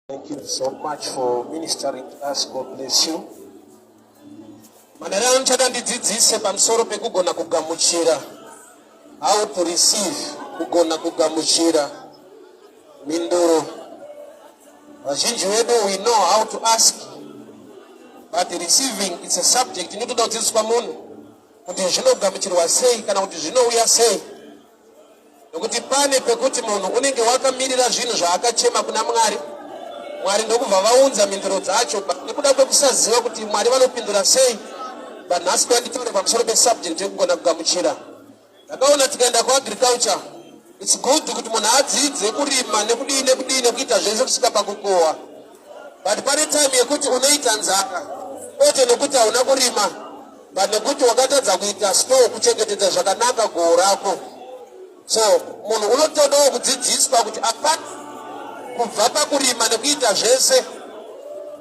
Thank you so much for ministering to us. God bless you. Manera anochada ndidzidzise pamusoro pekugona kugamuchira. How to receive, kugona kugamuchira mhinduro. Vazhinji vedu we know how to ask but receiving it's a subject inotoda kudzidziswa munhu kuti zvinogamuchirwa sei kana kuti zvinouya sei. Nokuti pane pekuti munhu unenge wakamirira zvinhu zvaakachema kuna Mwari, Mwari ndokubva vaunza mhinduro dzacho nekuda kwekusaziva kuti Mwari vanopindura sei. But nhasi kuya nditaure pamusoro pesubject yekugona kugamuchira. Ndakaona tikaenda kuagriculture, it's good kuti munhu adzidze kurima nekudii nekudii nekuita zvese kusvika pakukohwa, but pane time yekuti unoita nzara kwete nekuti hauna kurima but nekuti wakatadza kuita store kuchengetedza zvakanaka goho rako. So munhu unotodawo kudzidziswa kuti apart kubva pakurima nekuita zvese,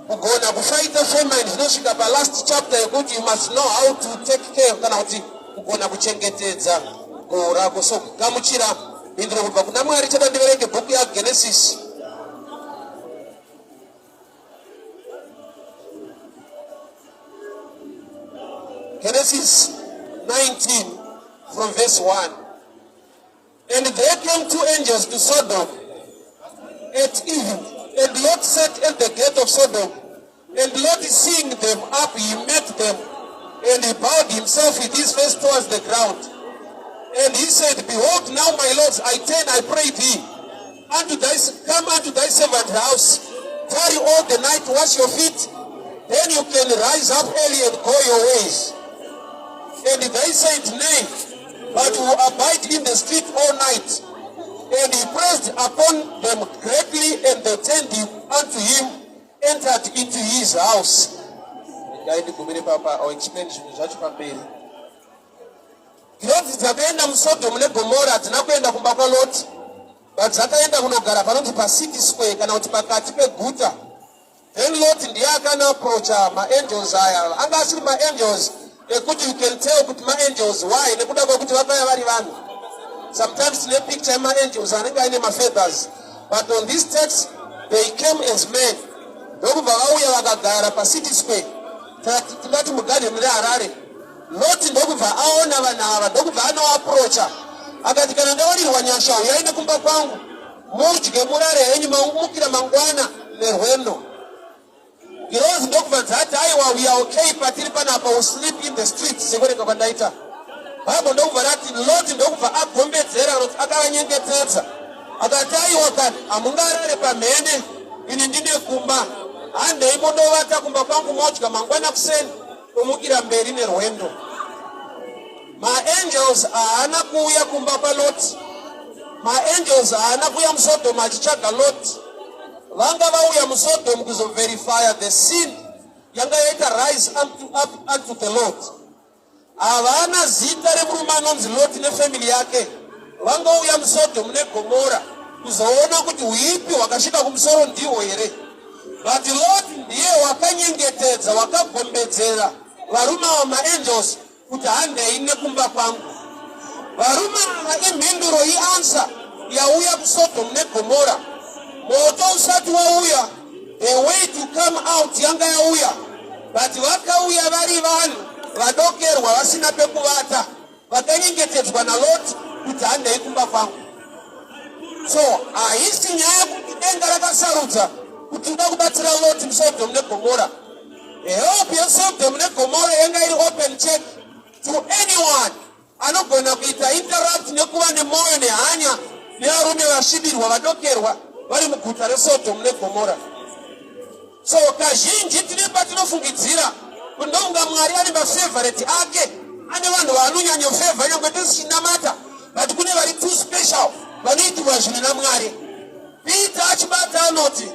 kugona kufaita famine zvinosvika palast chapter yekuti you must know how to take care kana kuti kugona kuchengetedza goho rako. So kugamuchira mhinduro kubva kuna Mwari, chada ndiverenge bhuku yaGenesis. Genesis 19 from verse 1. And there came two angels to Sodom at evening, and Lot sat at the gate of Sodom. And Lot, seeing them up, he met them, and he bowed himself with his face towards the ground. And he said, Behold, now, my lords, I turn, I pray thee, unto thy, come unto thy servant house, tarry all the night, wash your feet, then you can rise up early and go your ways. And they said, Nay, but we will abide in the street all night. And he pressed upon them greatly, and they turned him unto him, entered into his house. Regai ndigumire papa, I'll explain zvinhu zvacho pamberi. Ngirozi dzakaenda muSodhomu neGomora hadzina kuenda kumba kwaLoti, but dzakaenda kunogara panonzi paCity Square kana kuti pakati peguta. Then Lot ndiye akanoaprocha maangels aya, anga asiri maangels ekuti you can tell kuti maangels why, nekuda kwekuti vakauya vari vanhu. Sometimes tine picture yemaangels anenge aine mafeathers, but on this text they came as men, ndokubva vauya vakagara paCity Square, tingati mugadheni reHarare. Loti ndokubva aona vanhu ava, ndokubva anoaprocha akati, kana ndawanirwa nyasha huyai nekumba kwangu mudye murare henyu, mumukira mangwana nerwendo. Ngirozi ndokubva dzati, aiwa, we are okay patiri panapa, we sleep in the street sekuverenga kwandaita Bible. Ndokubva rati Loti ndokubva agombedzera kana kuti akavanyengetedza akati, aiwa kani, hamungarare pamhene, ini ndine kumba, handei mondovata kumba kwangu, modya, mangwana kuseni kumukira mberi nerwendo. Maangels haana kuuya kumba kwaLoti. Maangels haana kuuya muSodom achitsvaga Loti. Vanga vauya muSodom kuzoverifya the sin yanga yaita rise up, to, up unto the Lord. Havana zita remurume anonzi Loti nefamily yake. Vangouya muSodom neGomora kuzoona kuti huipi hwakasvika kumusoro ndihwo here. But Lot ndiye wakanyengetedza, wakagombedzera varume ava maangels kuti handei nekumba kwangu. Varume ava imhinduro, ianswer yauya kuSodom neGomora. Moto usati wauya, the way to come out yanga yauya, but vakauya vari vanhu vadokerwa vasina pekuvata, vakanyengetedzwa naLoti kuti handei kumba kwangu. So haisi nyaya yekuti denga rakasarudza kuti uda kubatsira Loti muSodom neGomora. Help yeSodom neGomora yanga iri open check to anyone anogona kuita interact nekuva nemwoyo nehanya nevarume vasvibirwa, vadokerwa vari muguta reSodom neGomora. So kazhinji tine patinofungidzira kuti ndokunga Mwari ane mafavorite ake, ane vanhu vaanonyanyofevha nyangwe tisichinamata, but kune vari too special vanoitirwa zvinhu naMwari. Peter achibata anoti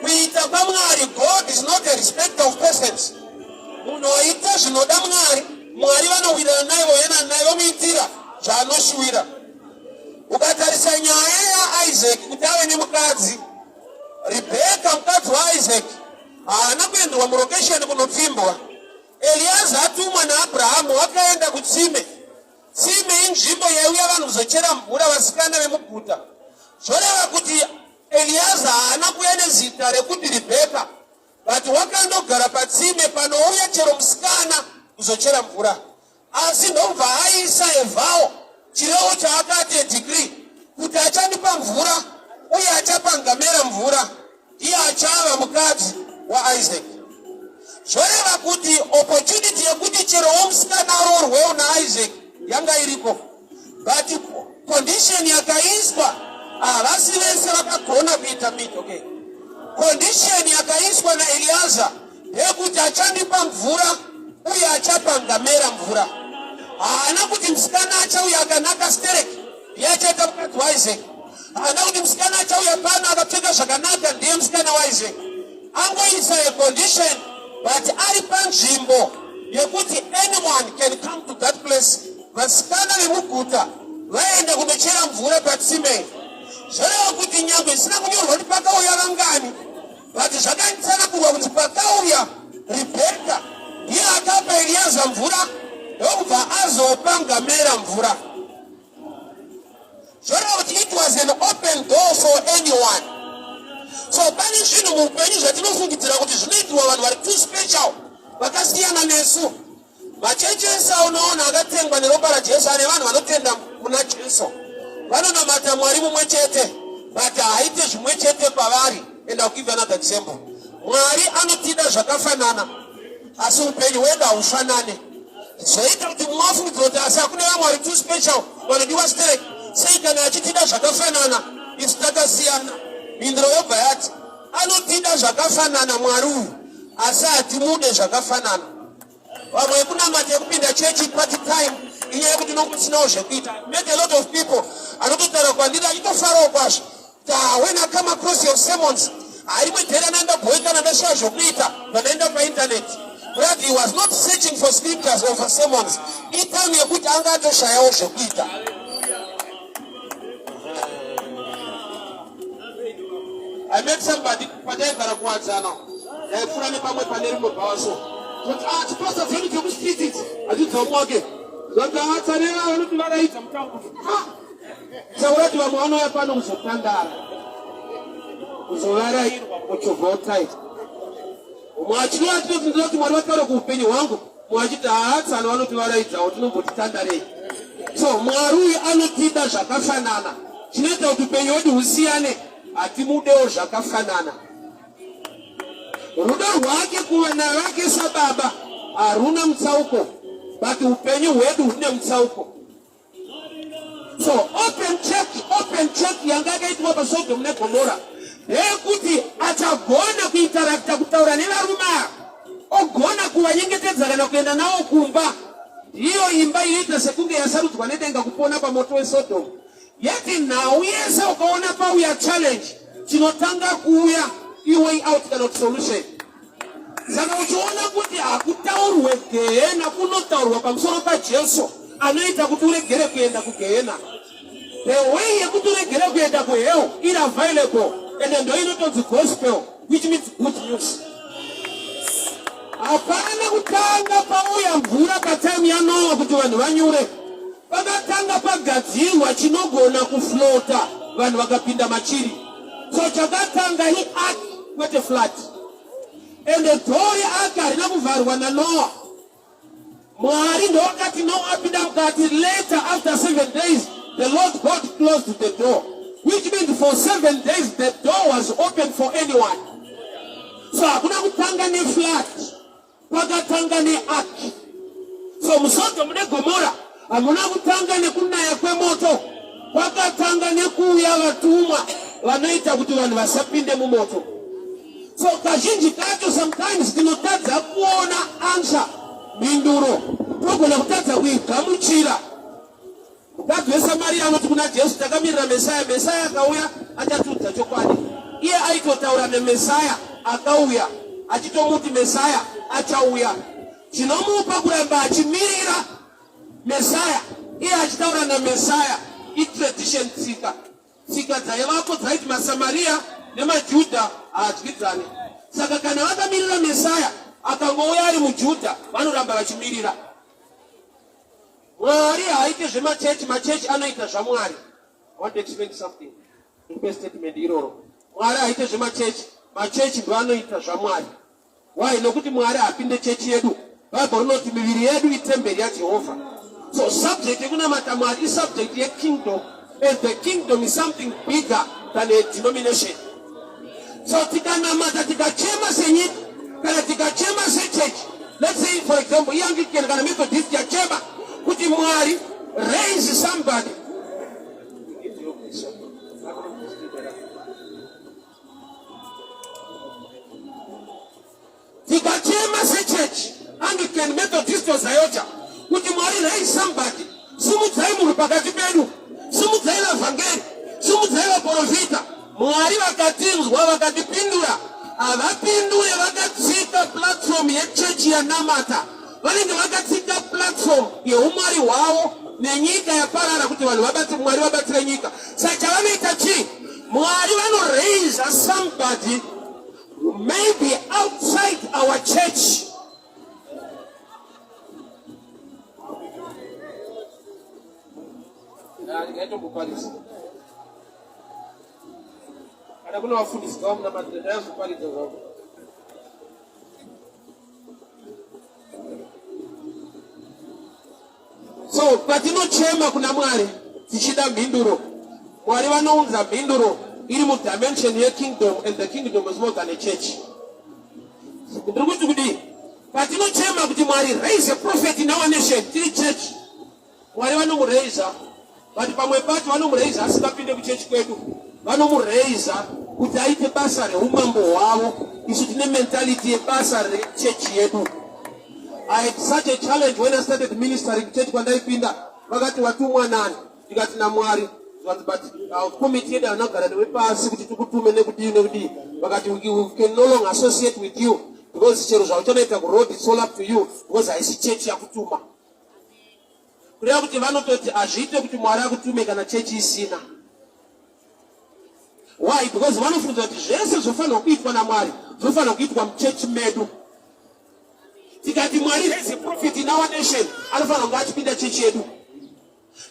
kuita kwaMwari, God is not a respecter of persons. Munhu waita zvinoda Mwari, Mwari vanowirirana naye, voyana naye, vomuitira zvaanoshuwira. Ukatarisa nyaya yaIsaac kuti ave nemukadzi Rebheka, mukadzi waIsaac, haana kuenderwa murokesheni kunopfimbwa. Eliaza atumwa naAbrahamu wakaenda kutsime. Tsime inzvimbo yaiuya vanhu kuzochera mvura, vasikana vemuguta. Zvoreva kuti Eliaza haana aive nezita rekuti Ribheka, but wakandogara patsime panouya chero musikana kuzochera mvura. Asi ndobva aisa a vow, chirevo chaakati, a decree, kuti achandipa mvura uye achapa ngamera mvura, ndiye achava mukadzi waIsaac. Zvoreva kuti opportunity yekuti chero womusikana aroorwewo naIsaac yanga iriko, but condition yakaiswa, havasi vese vakagona kuita meet. Okay, condition yakaiswa naEliaza ndeyekuti achandipa mvura uye achapa ngamera mvura. Haana kuti musikana achauya akanaka sterek ndiye achaita mukadzi waIsaac. Haana kuti musikana achauya pano akapfeka zvakanaka ndiye musikana waIsaac. Angoisa a condition, but ari panzvimbo yekuti anyone can come to that place. Vasikana vemuguta vaenda kundochera mvura patsime. Zvoreva kuti nyangwe zvisina kunyorwa kuti pakauya vangani, but zvakatsanangurwa kuti pakauya Ribheka ndiye akapa Eliaza mvura, ndokubva azopa ngamera mvura. Zvoreva kuti it was an open door for anyone. So pane zvinhu muupenyu zvatinofungidzira kuti zvinoitirwa vanhu vari too special, vakasiyana nesu. Machechi ese aunoona akatengwa neropa raJesu, ane vanhu vanotenda muna Jesu, vanonamata Mwari mumwe chete, but haaite zvimwe chete kwavari. And I'll give you another example. Mwari anotida zvakafanana, asi upenyu hwedu haufanane. Zvoita kuti mumwe afungidzira kuti asi hakune vamwe vari too special vanodiwa sterek, sei kana achitida zvakafanana isu takasiyana? Mhinduro yobva yati anotida zvakafanana Mwari uyu, asi hatimude zvakafanana. Vamwe yekunamata, yekupinda chechi part time, inyaya yekuti nokusinawo zvekuita. Met a lot of people anototaura kwandiri achitofarawo kwazvo, "When I come across your sermons, harimwe dhera nandabhoikana, ndashaya zvokuita, vandaenda painternet." But he was not searching for scriptures or for sermons. Itime yekuti anga atoshayawo zvekuita. I met somebody pataigara kuWadzana. Ndaipfuura nepamwe pane rimwe bhawa, so kuti, "Ah, chipasa dzedu dzekustreet idzi hachidzomoke." Zoti atsaneva vanoti varaidza mutauro. Taura kuti vamwe vanouya pano kuzotandara, kuzovarairwa, kuchovhawo tight. Umwe achiuya achitoti, "Ndinoti Mwari vataure kuupenyu hwangu." Mumwe achiti, "Haatsano vanoti varaidzawo, tinomboti So Mwari uyu anotida zvakafanana. Chinoita kuti upenyu hwedu husiyane, hatimudewo zvakafanana. Rudo rwake kuvana vake sababa haruna mutsauko, but upenyu hwedu hune mutsauko. So open check, open check yanga yakaitwa paSodom neGomora ndeyekuti achagona kuinteracta, kutaura nevarume ava, ogona kuvanyengetedza kana kuenda navo kumba. Ndiyo imba inoita sekunge yasarudzwa nedenga kupona pamoto weSodom. Yeti nhau yese ukaona pauya challenge, chinotanga kuuya iway out kana kuti solution. Saka uchiona kuti hakutaurwe gehena, kunotaurwa pamusoro paJesu anoita kuti uregere kuenda kugehena. The way yekuti uregere kuenda kuhell iri available, ende ndo inotonzi gospel, which means good news. Hapana kutanga pauya mvura patime yaNoa kuti vanhu vanyure. Pakatanga pagadzirwa chinogona kufloata, vanhu vakapinda machiri. So chakatanga iark, kwete flood. Ende door reark harina kuvharwa naNoa. Mwari ndowakati Noa apinda mukati. Later, after 7 days, the Lord God closed the door, which means for 7 days the door was open for anyone. So hakuna kutanga neflood, kwakatanga neark. So muSodom neGomora hamuna kutanga nekunaya kwemoto, kwakatanga nekuuya vatumwa vanoita kuti vanhu vasapinde mumoto. So kazhinji kacho, sometimes tinotadza kuona answer, mhinduro togona kutadza kuigamuchira. Mukadzi weSamaria anoti kuna Jesu, "Takamirira Mesaya. Mesaya akauya achatiudza chokwadi." Iye aitotaura neMesaya akauya, achitomuti Mesaya achauya. Chinomupa kuramba achimirira Mesaya iye achitaura naMesaya itradition, tsika. Tsika dzaivako dzaiti maSamaria nemaJudha haadyidzani. Saka kana vakamirira Mesaya akangouya ari muJudha, vanoramba vachimirira. Mwari haaite zvemachechi, machechi anoita zvaMwari. I want to explain something. Ndikupe statement iroro. Mwari haite zvemachechi, machechi ndoanoita zvaMwari. Why? Nokuti Mwari haapinde chechi yedu. Bible rinoti miviri yedu itemberi yaJehovha. So subject yekunamata Mwari isubject yekingdom and the kingdom is something bigger than a denomination. So tikanamata tikachema senyika kana tikachema sechechi, let's say for example iAnglican kana Methodist yachema kuti Mwari raise somebody. Tikachema sechechi Anglican, Methodist or Zayota kuti Mwari raise somebody, simudzai munhu pakati pedu, simudzai vavhangeri, simudzai vaprofita. Mwari vakatinzwa vakatipindura, havapindure vakatsika platform yechechi yanamata, vanenge vakatsika platform yeumwari hwavo nenyika yaparara kuti vanhu vabatire Mwari vabatsire nyika. Saka chavanoita chii? Mwari vanoraisa somebody maybe outside our church. Kana kuna vafundisi ngavamunamatire ndayazoparidza zvavo. So patinochema kuna Mwari tichida mhinduro, Mwari vanounza mhinduro iri mudimension yekingdom and the kingdom is more than a church. Ndiri kuti kudii? Patinochema kuti Mwari raise a prophet in our nation, tiri church, Mwari vanomuraiza but pamwe pacho vanomuraiza asingapinde kuchechi kwedu, vanomuraiza kuti aite basa reumambo hwavo. Isu tine mentality yebasa rechechi yedu. I had such a challenge when I started ministering kuchechi kwandaipinda, vakati watumwa nani? Ndikati naMwari. Zvikanzi but committee yedu haina kugara newe pasi kuti tikutume nekudii nekudii. Vakati we can no longer associate with you because chero zvauchanoita kuroad it's all up to you because haisi chechi yakutuma. Kureva kuti vanototi hazviite kuti Mwari akutume kana chechi isina. Why? Because vanofunga kuti zvese zvofanirwa kuitwa naMwari zvofanirwa kuitwa muchechi medu. Tikati Mwari raise a prophet in our nation, anofanira kunge achipinda chechi yedu.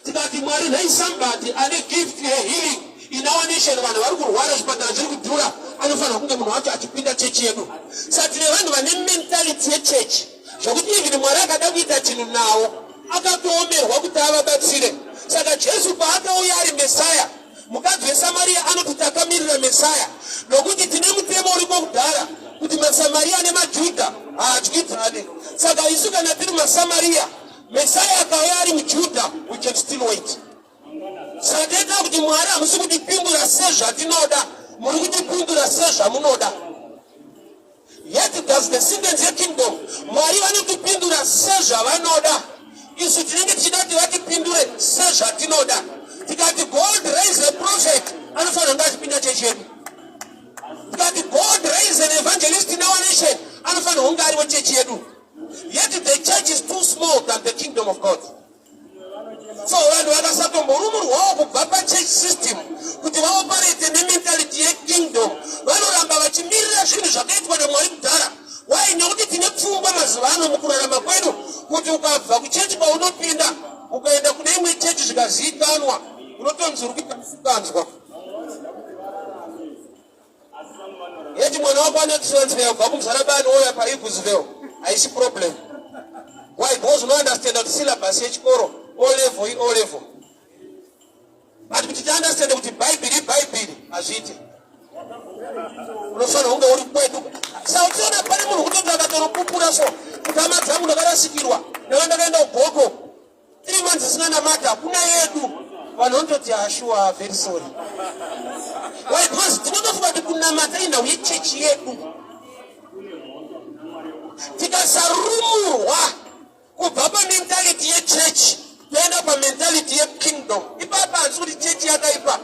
Tikati Mwari raise somebody ane gift yehealing in our nation, vanhu vari kurwara, zvipatara zviri kudhura, anofanira kunge munhu wacho achipinda chechi yedu. Saka tine vanhu vane mentality yechechi zvokuti even Mwari akada kuita chinhu nawo akatoomerwa kuti avabatsire. Saka Jesu paakauya ari Mesaya, mukadzi weSamaria anoti takamirira Mesaya nokuti tine mutemo uriko kudhara kuti maSamaria nemaJudha haadyidzane. Saka isu kana tiri maSamaria, Mesaya akauya ari muJudha, we can still wait. Saka toita kuti Mwari hamusi kutipindura sezvatinoda, muri kutipindura sezvamunoda. Yet does the sentence yekingdom, Mwari vanotipindura sezvavanoda, isu tinenge tichida kuti vatipindure sezvatinoda. Tikati God raise a prophet, anofanira kunge achipinda chechi yedu. Tikati God raise an evangelist in our nation, anofanira kunge ari wechechi yedu. Yet the church is too small than the kingdom of God. So vanhu vakasatomborumurwawo kubva pachurch system kuti vaoperate nementality yekingdom, vanoramba vachimirira zvinhu zvakaitwa naMwari kudhara. Why? Nekuti tine pfungwa mazuva ano mukurarama kwedu kuti ukabva kuchechi kwaunopinda ukaenda kune imwe chechi zvikazivikanwa, unotonzi uri kuita musikanzwa. Yeti mwana wako ane transfer kubva kuMuzarabani ouya paEaglesville haisi problem. Why? Because unounderstanda kuti syllabus yechikoro O level i O level. But kuti tiunderstande kuti Bhaibheri iBhaibheri hazviite. Unofanira kunge uri kwedu. Saka uchiona pane munhu kutoti akatonopupura so kuti hama dzangu ndakarasikirwa ndanga ndakaenda kuGoko 3 months isina namata hakuna yedu. Vanhu vanototi ashuwa very sorry. Why? Because tinotofunga kuti kunamata inhau yechechi yedu. Tikasarumurwa kubva pamentality yechechi toenda pamentality yekingdom, ipapa handisi kuti chechi yakaipa.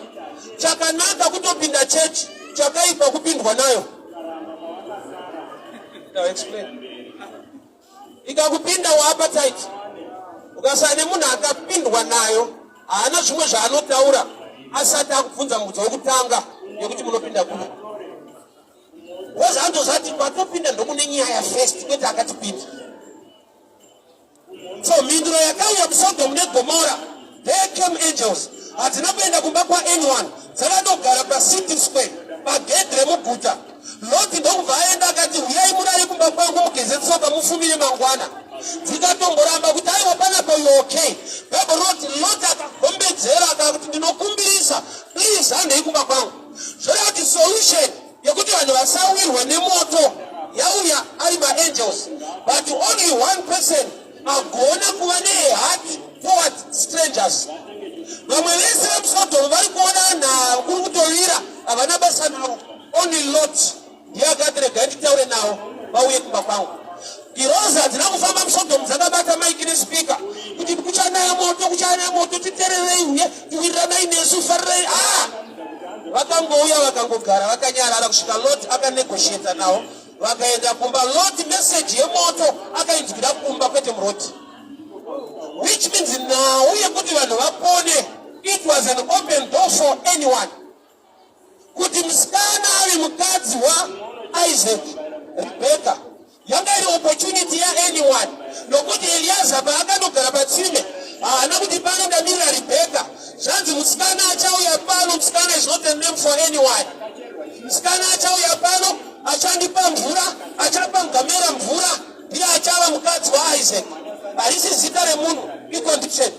Chakanaka kutopinda chechi, chakaipa kupindwa nayo. Now explain. Ikakupinda waappetite, ukasara nemunhu akapindwa nayo haana zvimwe zvaanotaura asati akubvunza mubvunzo wekutanga yekuti munopinda kupi. Because andozati kwatopinda ndokune nyaya first, kwete akatipinda. So mhinduro yakauya muSodom neGomora, there came angels, hadzina kuenda kumba kwaanyone, dzakatogara pacity square. Pagedhi remuguta. Loti ndokubva aenda akati, Huyai murare kumba kwangu mugeze tsoka mufumire mangwana. Dzikatomboramba kuti aiwa panapa you okay. Bible rinoti Loti akagombedzera akakuti ndinokumbirisa please handei kumba kwangu. Zvoreva kuti solution yekuti vanhu vasawirwa nemoto yauya ari maangels but only one person agona kuva neheart toward strangers. Vamwe vese vemuSodom vari kuona nhau kuri kutovira havana basa navo. Only Lot ndiye akati regai nditaure navo vauye kumba kwangu. Ngirozi hadzina kufamba muSodom dzakabata maiki nespeaker kuti kuchanaya moto, kuchanaya moto, titererei uye tiwiriranai nesu, farirai. Ah! Vakangouya vakangogara vakanyarara kusvika Lot akanegotiata navo vakaenda kumba. Lot message yemoto akainzwira kumba kwete muroti, which means nhau yekuti vanhu vapone, it was an open door for anyone. Kuti musikana ave mukadzi waIsaac, Rebecca, yanga iri opportunity yaanyone, nokuti Eliaza paakandogara patsime haana kuti pano ndamirira Rebecca. Zvanzi musikana achauya pano. Musikana is not a name for anyone. Musikana achauya pano achandipa mvura, achapa ngamera mvura, ndiye achava mukadzi waIsaac. Harisi zita remunhu, icondition.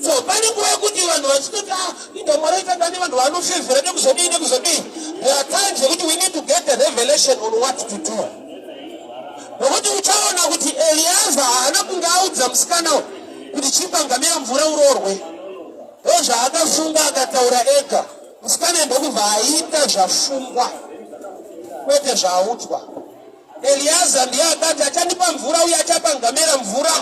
So pane nguva yekuti vanhu vachitoti, ah, inga Mwari aitanga nevanhu vanofevhera nekuzodii nekuzodii. There are times yekuti we need to get a revelation on what to do, nokuti uchaona kuti Eliaza haana kunge audza musikana uyu kuti chipa ngamera mvura uroorwe. Ndo zvaakafunga akataura ega. Musikana ndokubva aita zvafungwa kwete zvaaudzwa. Eliaza ndiye akati achandipa mvura uye achapa ngamera mvura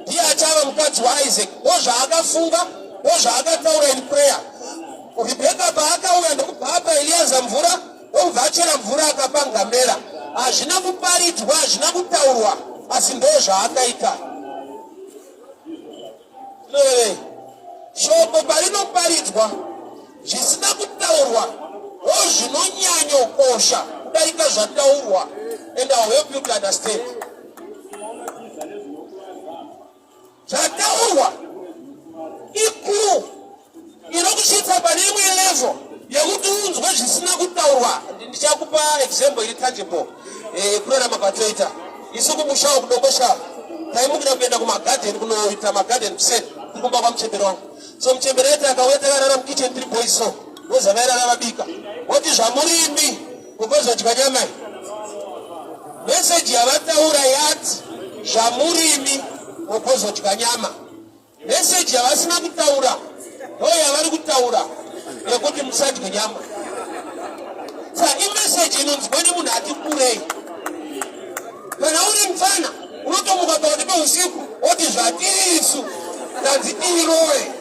ndiye achava mukadzi waIsaac. Ndo zvaakafunga, ndo zvaakataura in prayer. Rebheka paakauya ndokubva apa Eliaza mvura, ndokubva achera mvura akapa ngamera. Hazvina kuparidzwa, hazvina kutaurwa, asi ndo zvaakaita. Tinorevei? Shoko parinoparidzwa, zvisina kutaurwa ndo zvinonyanyokosha kudarika zvataurwa, and I will help you to understand. Zvataurwa iclue inokusvitsa pane imwe level yekuti unzwe zvisina kutaurwa. Ndichakupa example iri tangible kurarama kwatoita isu kumushawo kuDomboshawa. Taimukira kuenda kumagadheni kunoita magadheni kuseni tiri kumba kwamuchembere wangu. So muchembere aiti akauya takarara mukitchen tiri boys, so voza vairara vabika voti zvamurimi kukozodya nyama. Meseji yavataura yati zvamurimi mukozodya nyama. Meseji yavasina kutaura ndo yavari kutaura yekuti musadye nyama. Sa imeseji inonzwa nemunhu ati kurei. Kana uri mufana unotomuka pakati peusiku oti zvatiri isu tanzi tiirowe.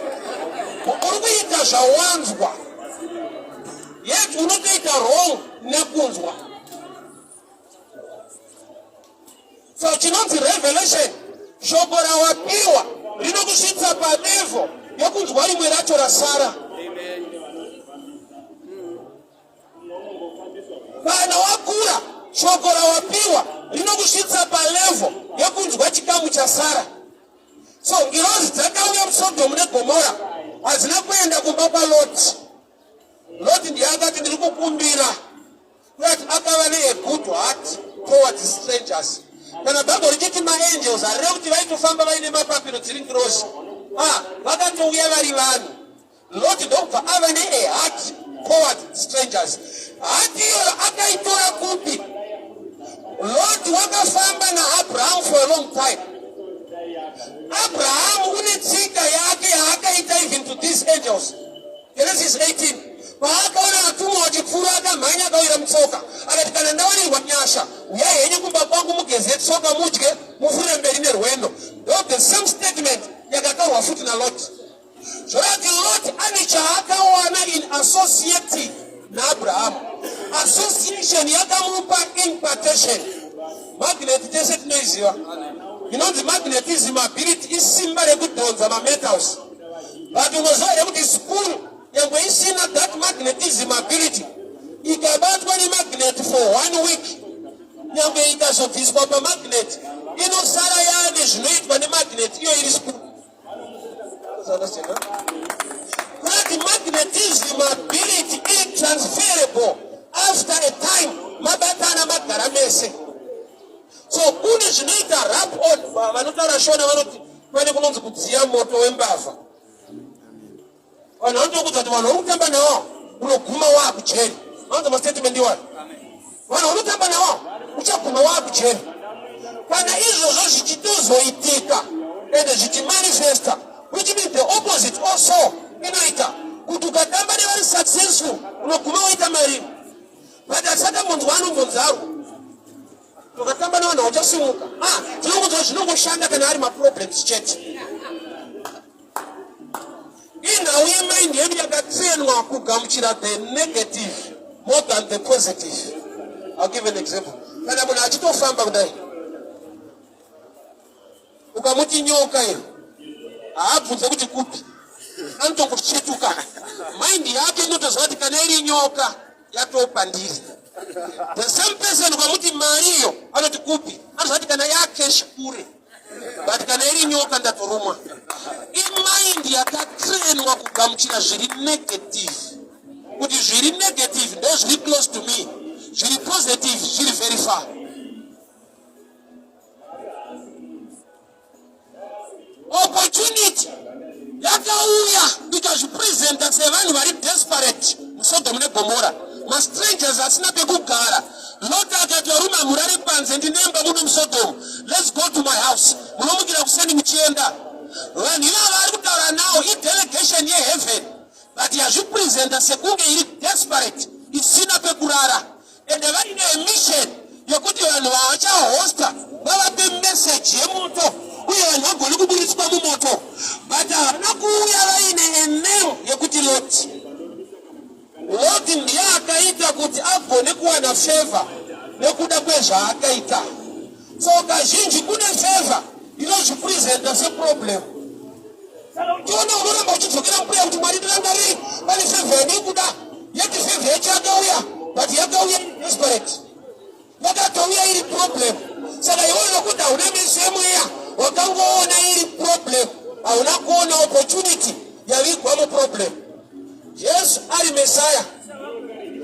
Uri kuita zvawanzwa, yet unotoita wrong nekunzwa. So chinonzi revelation, shoko rawapiwa rinokusvitsa palevel yekunzwa rimwe racho rasara. Kana wakura, shoko rawapiwa rinokusvitsa palevel yekunzwa chikamu chasara. So ngirozi dzakauya muSodhomu neGomora hadzina kuenda kumba kwaLoti. Loti ndiye akati ndiri kukumbira, kuti akava neagood heart towards strangers. Kana Bhaibheri richiti maangels, harire kuti vaitofamba vaine mapapiro dziri ngirozi. Ah, vakatouya vari vanhu. Loti ndokubva ava nea heart toward strangers. Heart iyoyo akaitora kupi? Loti wakafamba naAbraham for a long time. Abraham une tsika yake yaakaita even to these angels. Genesis 18, paakaona vatumwa vachipfuura akamhanya akawira mutsoka akati, kana ndawanirwa nyasha, uyai henyu kumba kwangu mugeze tsoka, mudye, mufurire mberi nerwendo. Ndo the same statement yakataurwa futi naLot. Zvorati Lot ane chaakawana in associating naAbrahamu. Association yakamupa impartation. Magnet tese tinoiziva inonzi magnetism ability, isimba rekudhonza mametals. But unoziva here kuti spoon, nyangwe isina that magnetism ability, ikabatwa nemagnet for one week, nyangwe ikazobviswa pamagnet, inosara yaane zvinoitwa nemagnet iyo iri spoon? Magnetism ability iri transferable after a time mabatana magara mese. So kune zvinoita rap on. Vanotaura Shona vanoti pane kunonzi kudziya moto wembavha. Vanhu vanotokudza kuti vanhu vari kutamba nawo unoguma waakujeri. Vanonzi mastatement iwayo. Vanhu vanotamba nawo uchaguma waakujeri. Kana izvozvo zvichitozoitika ende zvichimanifesta, which means the opposite also inoita kuti ukatamba nevari successful unoguma waita mari. But asati ambonzwa anombonzarwo. Ukatamba nevanhu hauchasimuka. Ah, tinongonzwa zvinongoshanda kana ari maproblems chete. Inhau yemind yedu yakatrainwa kugamuchira the negative more than the positive. I'll give an example. Kana munhu achitofamba kudai, ukamuti nyoka iyo, haabvunze kuti kupi, anotongochetuka. Mind yake inotoziva kuti kana iri nyoka yatopa ndiri. The same person ukamuti mari iyo, anoti kupi, anoziva kuti kana yakesh kure, but kana iri nyoka ndatorumwa. Imind yakatrainwa kugamuchira zviri negative, kuti zviri negative ndo zviri close to me, zviri positive zviri very far. Opportunity yakauya ikazvipresenta sevanhu vari desperate muSodom neGomora, mastrangers asina pekugara. Lot akati, varume, hamurare panze, ndinemba muno muSodom, let's go to my house, munomukira kuseni muchienda. Vanhu ivava vari kutaura nawo idelegation yeheaven, but yazvipresenta sekunge iri desperate, isina pekurara, ende vaine mission yekuti vanhu vavachahosta vavape message yemoto uye vanhu vagone kuburitswa mumoto. But havana kuuya vaine a name yekuti Lot. Lot ndiye akaita kuti agone kuwana favor nekuda kwezvaakaita. So kazhinji kune favor inozvipresenta seproblem. Saka uchiona unoramba uchidzokera muprayer kuti Mwari ndirangarei, pane favor yandiri yet favor yacho yakauya, but yakauya iri desperate, yakatouya iri problem. Saka iwe nokuti hauna meso emweya, wakangoona iri problem, hauna kuona opportunity yavigwa muproblem. Jesu ari Mesaya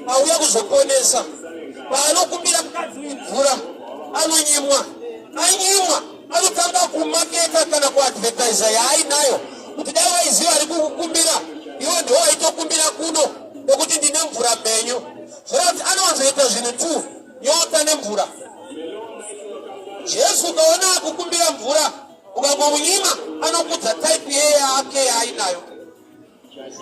auya kuzoponesa, paanokumbira mukadzi mvura anonyimwa. Anyimwa, anotanga kumaketa kana kuadvertisa yaainayo kuti dai waiziva ari kukukumbira iwe ndiwo waitokumbira kuno, nekuti ndine mvura mhenyu. Zvoreva kuti anowanzoita zvinhu two, nyota nemvura. Jesu ukaona akukumbira mvura ukangomunyima, anokudza type yeyake yaainayo.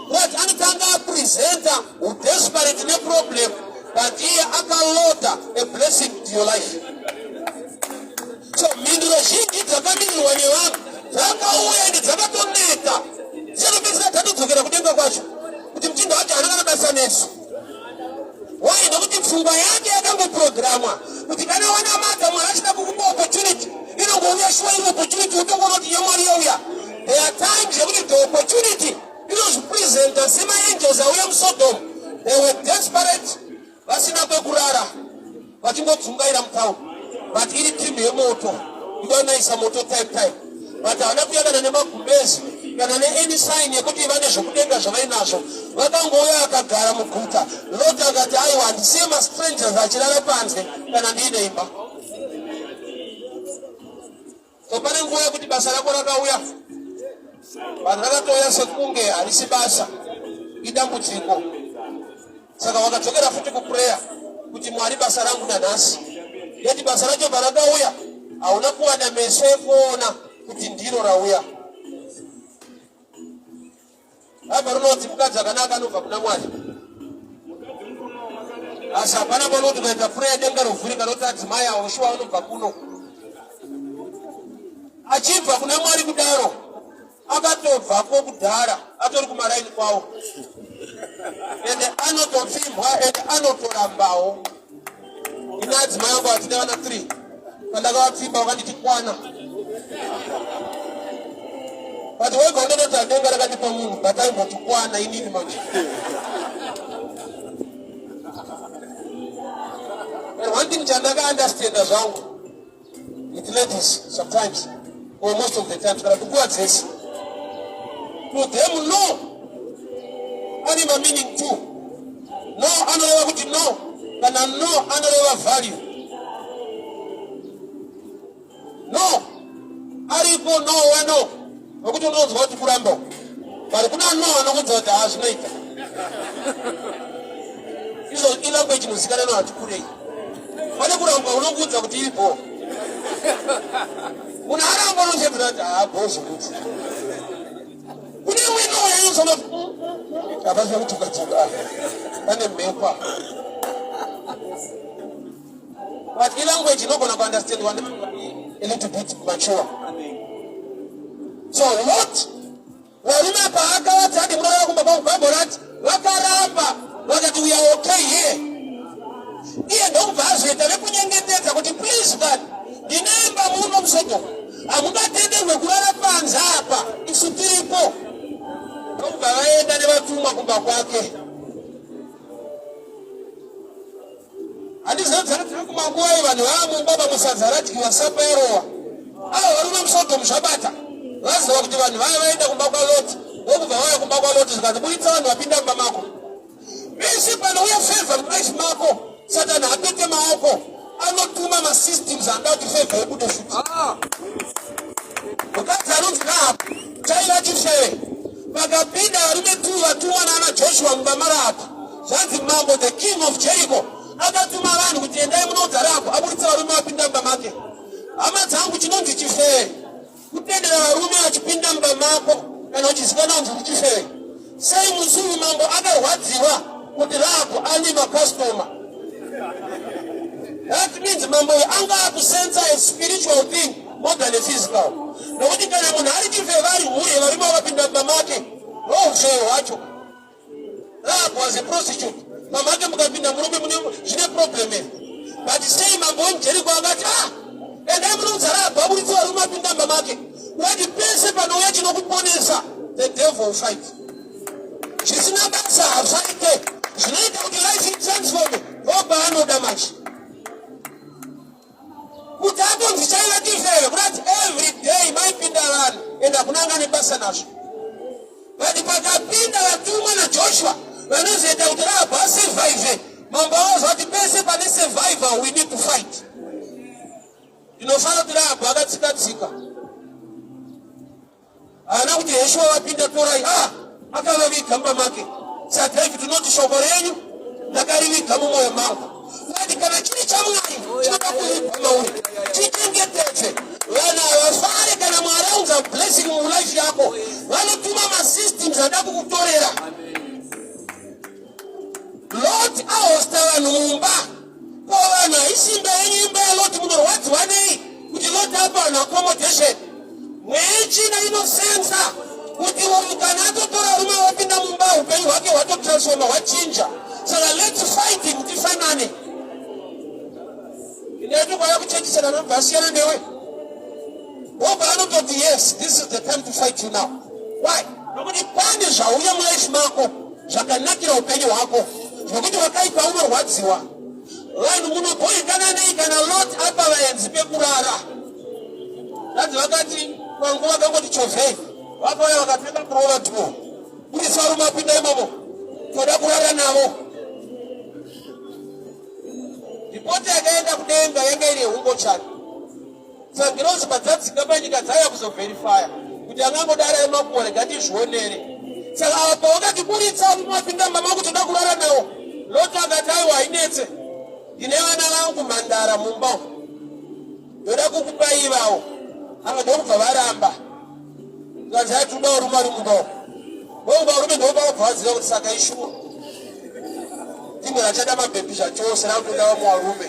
But anotanga apresenta udesperate neproblem, but iye akaloda a blessing to your life. So mhinduro zhinji dzakamirirwa nevanhu dzakauya ende dzakatoneta, dzichatopedzisira dzatodzokera kudenga kwacho kuti muchinda wacho haana kana basa nesu. Why? Nekuti pfungwa yake yakangoprogramwa kuti kana wanamata Mwari achida kukupa opportunity, inongouya shuwa iri opportunity, utongoona kuti yamwari yauya. There are times yekuti the opportunity inozvipresenta semaangels auya muSodom. They were desperate, vasina kwekurara, vachingodzungaira mutauni, but iri timu yemoto idanaisa moto type type, but havana kuya kana nemagumbezi kana neany sign yekuti vane zvokudenga zvavainazvo. Vakangouya akagara muguta. Lot akati, aiwa, handisiye mastrangers achirara panze kana ndiine imba. So pane nguva yekuti basa rako rakauya, vanhu rakatouya sekunge harisi basa, idambudziko. Saka wakadzokera futi kuprayer kuti Mwari, basa rangu nanhasi. Yeti basa racho parakauya hauna kuwana meso ekuona kuti ndiro rauya. Bhaibheri rinoti mukadzi akanaka anobva kuna Mwari, asi hapana panoti ukaita prayer denga rovhurika roti adzimai avo shuwa anobva kuno. Achibva kuna Mwari kudaro, akatobvako kudhara, atori kumaraini kwawo, ende anotopfimbwa, ende anotorambawo. Ine adzimai angu atine vana 3, pandakavapfimba vakanditi kwana, but wega unonoti denga rakandipa munhu, but aimboti kwana inini manje. And one thing chandakaunderstanda zvangu with ladies sometimes, or most of the times, kana kuti nguva dzese, to them, no. ane mameaning two. No anoreva kuti no, kana no anoreva value. No ariko no wano wekuti unonzwa kuti kuramba, but kuna no anokuudza kuti haa, zvinoita izvo. Ilanguage inozikanwa nevati kurei. Pane kuramba unokuudza kuti iripo. Munhu aramba, unochedzera kuti haa, bho zvokuti kune imwe no yainozona hapasina kutuka-tuka, pane mhepo. But ilanguage inogona kuunderstandwa a little bit mature. So Lot, varume paakavati, "Hadi munorara kumba kwangu," Bhaibheri rati vakaramba, vakati, "We are okay here." Iye ndokubva azoita vekunyengetedza kuti, "Please God, ndine imba muno muSodoma, hamungatenderwe kurara panze apa isu tiripo." Ndokubva vaenda nevatumwa kumba kwake. Handizivi, kumanguva vanhu vava mumba, vamwe sadza radyiwa, sapa yarowa. Ava varume muSodhomu zvabata, vaziva kuti vanhu vaya vaenda kumba kwaLoti. Ndokubva vauya kumba kwaLoti, zvikanzi, "Buritsa vanhu vapinda mumba mako." Pese panouya favor mulife mako, Satani hapete maoko, anotuma masystems anoda kuti favor ibude futi. Mukadzi anonzi Rahabu chaiva chifeve. Pakapinda varume tu vatumwa naana Joshua mumba maRahabhu, zvanzi mambo, the king of Jericho, akatuma vanhu kuti, "Endai munoudza Rahabhu aburitsa varume vapinda mumba make." Hama dzangu, chinonzi chifeve kutendera varume vachipinda mumba mako kana uchizikanwa kunzi uri chifeve. Sei musi uyu mambo akarwadziwa kuti Rahabhu ane makastoma? That means mambo uyu anga akusensa a spiritual thing more than a physical, nokuti kana munhu ari chifeve, ari hure, varume vakapinda mumba make, ndoufeve hwacho. Rahab was a prostitute. Mamake mukapinda murume mune zvine problem here? But sei mambo wemuJeriko akati, "Ah, endai munoudza Rahabhu aburitse varume vapinda mumba make"? Wati pese panouya chinokuponesa, the devil will fight. Zvisina basa hafaite, zvinoita kuti life itransform ndopaanoda manje kuti atonzi chaiva chifeve. Kurati every day maipinda vanhu, ende hakunanga nebasa nazvo. But pakapinda vatumwa naJoshua vanozoita kuti Rahabhu asurvive, mambo avazwa kuti pese pane survival, we need to fight. Ndinofanira kuti Rahabhu akatsika-tsika, haana kuti, "Heshuwa vapinda, torai." Ah, akavaviga mumba make. SaDavid unoti, "Shoko renyu ndakariviga mumwoyo mangu." Vati kana chiri chaMwari, chinoda kuvigwa mauri, chichengetedze. Vanhu havafare kana Mwari aunza blessing mulife yako. Vanotuma masystems ada kukutorera. Lot ahosta vanhu mumba. Ko vanhu, haisi imba yenyu, imba yaLot. Munorwadziwa nei kuti Lot apa vanhu accommodation? Mweya inosensa kuti uyu kana atotora rume wapinda mumba, upenyu hwake hwatotransforma, hwachinja. Saka let's fight him, tifanane. Inetokwana kuchechisana nobva asiyana newe, wobva anototi, "Yes, this is the time to fight you now." Why? Nokuti pane zvauya mulife mako zvakanakira upenyu hwako, zvokuti wakaipa unorwadziwa. Vanhu munobhoikana nei kana Lot apa vaenzi pekurara? Vanzi vakati panguva kangoti chovhei, vakauya vakapfeka kurova tuo, "Budisa varume apinda imomo, toda kurara navo." Ripoti yakaenda kudenga yanga iri yeungochani. Saka ngirozi padzadzika panyika, dzaiya kuzoverifya kuti angangodara emakore, ngatizvionere. Saka ava pavakati, "Buritsa varume vapinda mumba mako, toda kurara navo," Lot akati, "Aiwa, hainetse, ndine vana vangu mhandara mumba umu, ndoda kukupai ivavo." Ava ndokubva varamba, kanzi, "Ati uda varume vari mumba umu." Ndokubva varume ndokubva vaziva kuti saka ishuwa timwe rachada mabhebhi zvachose, rakutoda vamwe varume.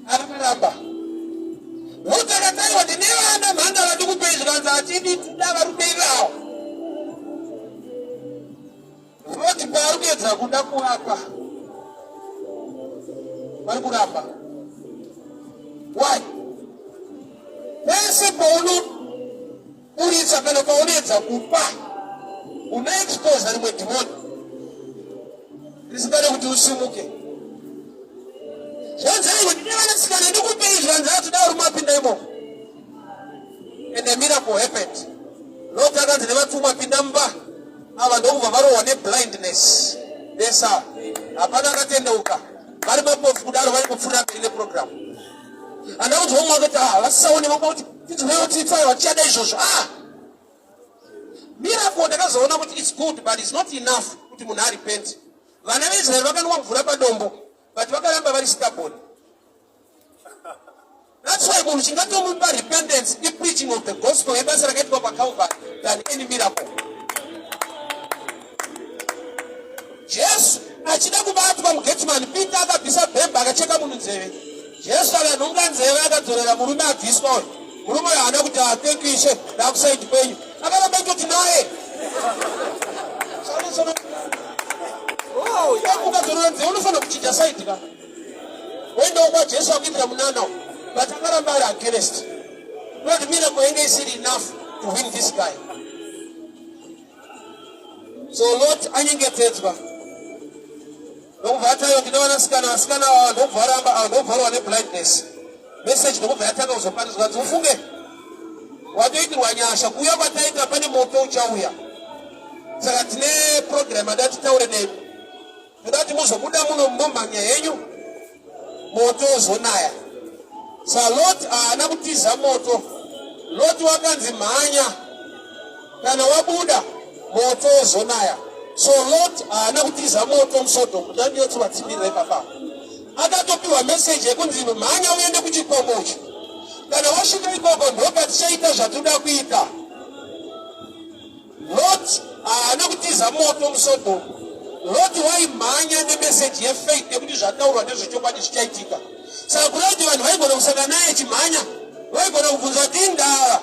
Akaramba Lot akati, "Aiwa, ndine vana mhandara, ndikupei." Zvikanzi, "Hatidi, tida varume ivavo." Lot paari kuedza kuda kuvapa, vari kuramba. Why? Pese paunoburitsa kana paunoedza kupa, unoexposa rimwe dhimoni risingade kuti usimuke. Zvanzi, "Aiwa, ndine vanasikana, ndikupei." Zvanzi, "Atida varume apinda imomo." And a miracle happened. Lot akanzi nevatumwa pinda mumba. Ava ndokubva varohwa neblindness. Besa. Hapana akatendeuka. Vari mapofu kudaro vari kupfuura mberi neprogram. Andakuti vamwe vakati ah vasisaone vamwe kuti tinzwewo tsitsi aiwa tichada izvozvo. Ah! Miracle ndakazoona kuti it's good but it's not enough kuti munhu arepent. Vana veIsrael vakanwa mvura padombo but vakaramba vari stubborn. That's why munhu chingatomupa repentance ipreaching of the gospel yebasa rakaitwa paCalvary than any miracle. Jesu achida kubatwa muGetsemane, Peter akabvisa bhemba akacheka munhu nzeve. Jesu akanhonga nzeve akadzorera murume abviswa uyu. Murume uyu haana kuti ah, thank you ishe, ndakusaidi kwenyu. Akaramba itoti naye. Ukadzorera nzeve unofanira kuchinja saidi ka. Woendawo kwaJesu akuitira munana uyu. But akaramba ari against. Not miracle yange isiri enough to win this guy. So Lot anyengetedzwa ndokubva ataiwa ndine vanasikana vasikana ava ndokubva aramba ava ndokubva arwa neblindness message ndokubva yatanga kuzoparidzwa nzi ufunge watoitirwa nyasha kuuya kwataita pane moto uchauya saka tine program ada titaure nemi toda kuti muzobuda muno momhanya henyu moto uzonaya sa Lot haana kutiza moto. Lot wakanzi mhanya, kana wabuda moto uzonaya. So Lot haana kutiza moto muSodom. Ndandiyotsovatsimbirira ipapa. Akatopiwa message yekunzi mhanya uende kuchikomo ichi, kana wasvika ikoko ndopatichaita zvatoda kuita. Lot haana kutiza moto muSodom. Lot waimhanya nemeseji yefaith yekuti zvataurwa ndezvechokwadi zvichaitika. Saka kureva kuti vanhu vaigona kusangana naye achimhanya, vaigona kubvunza kuti indava,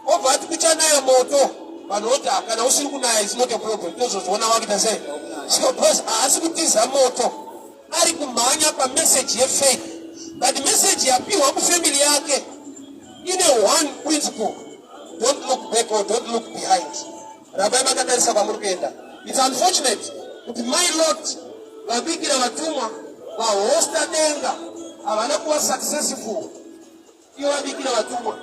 obva ati kuchanaya moto. Vanhu voti ah, kana usiri kunaya is not a problem, tozozviona wakuita sei. So because haasi kutiza moto, ari kumhanya pameseji yefaith, but meseji yapiwa kufamily yake ine one principle, don't look back or don't look behind. Rambai makatarisa kwamuri kuenda. It's unfortunate kuti mai Lot vabikira vatumwa vahosta denga havana kuva successful. Ivo vabikira vatumwa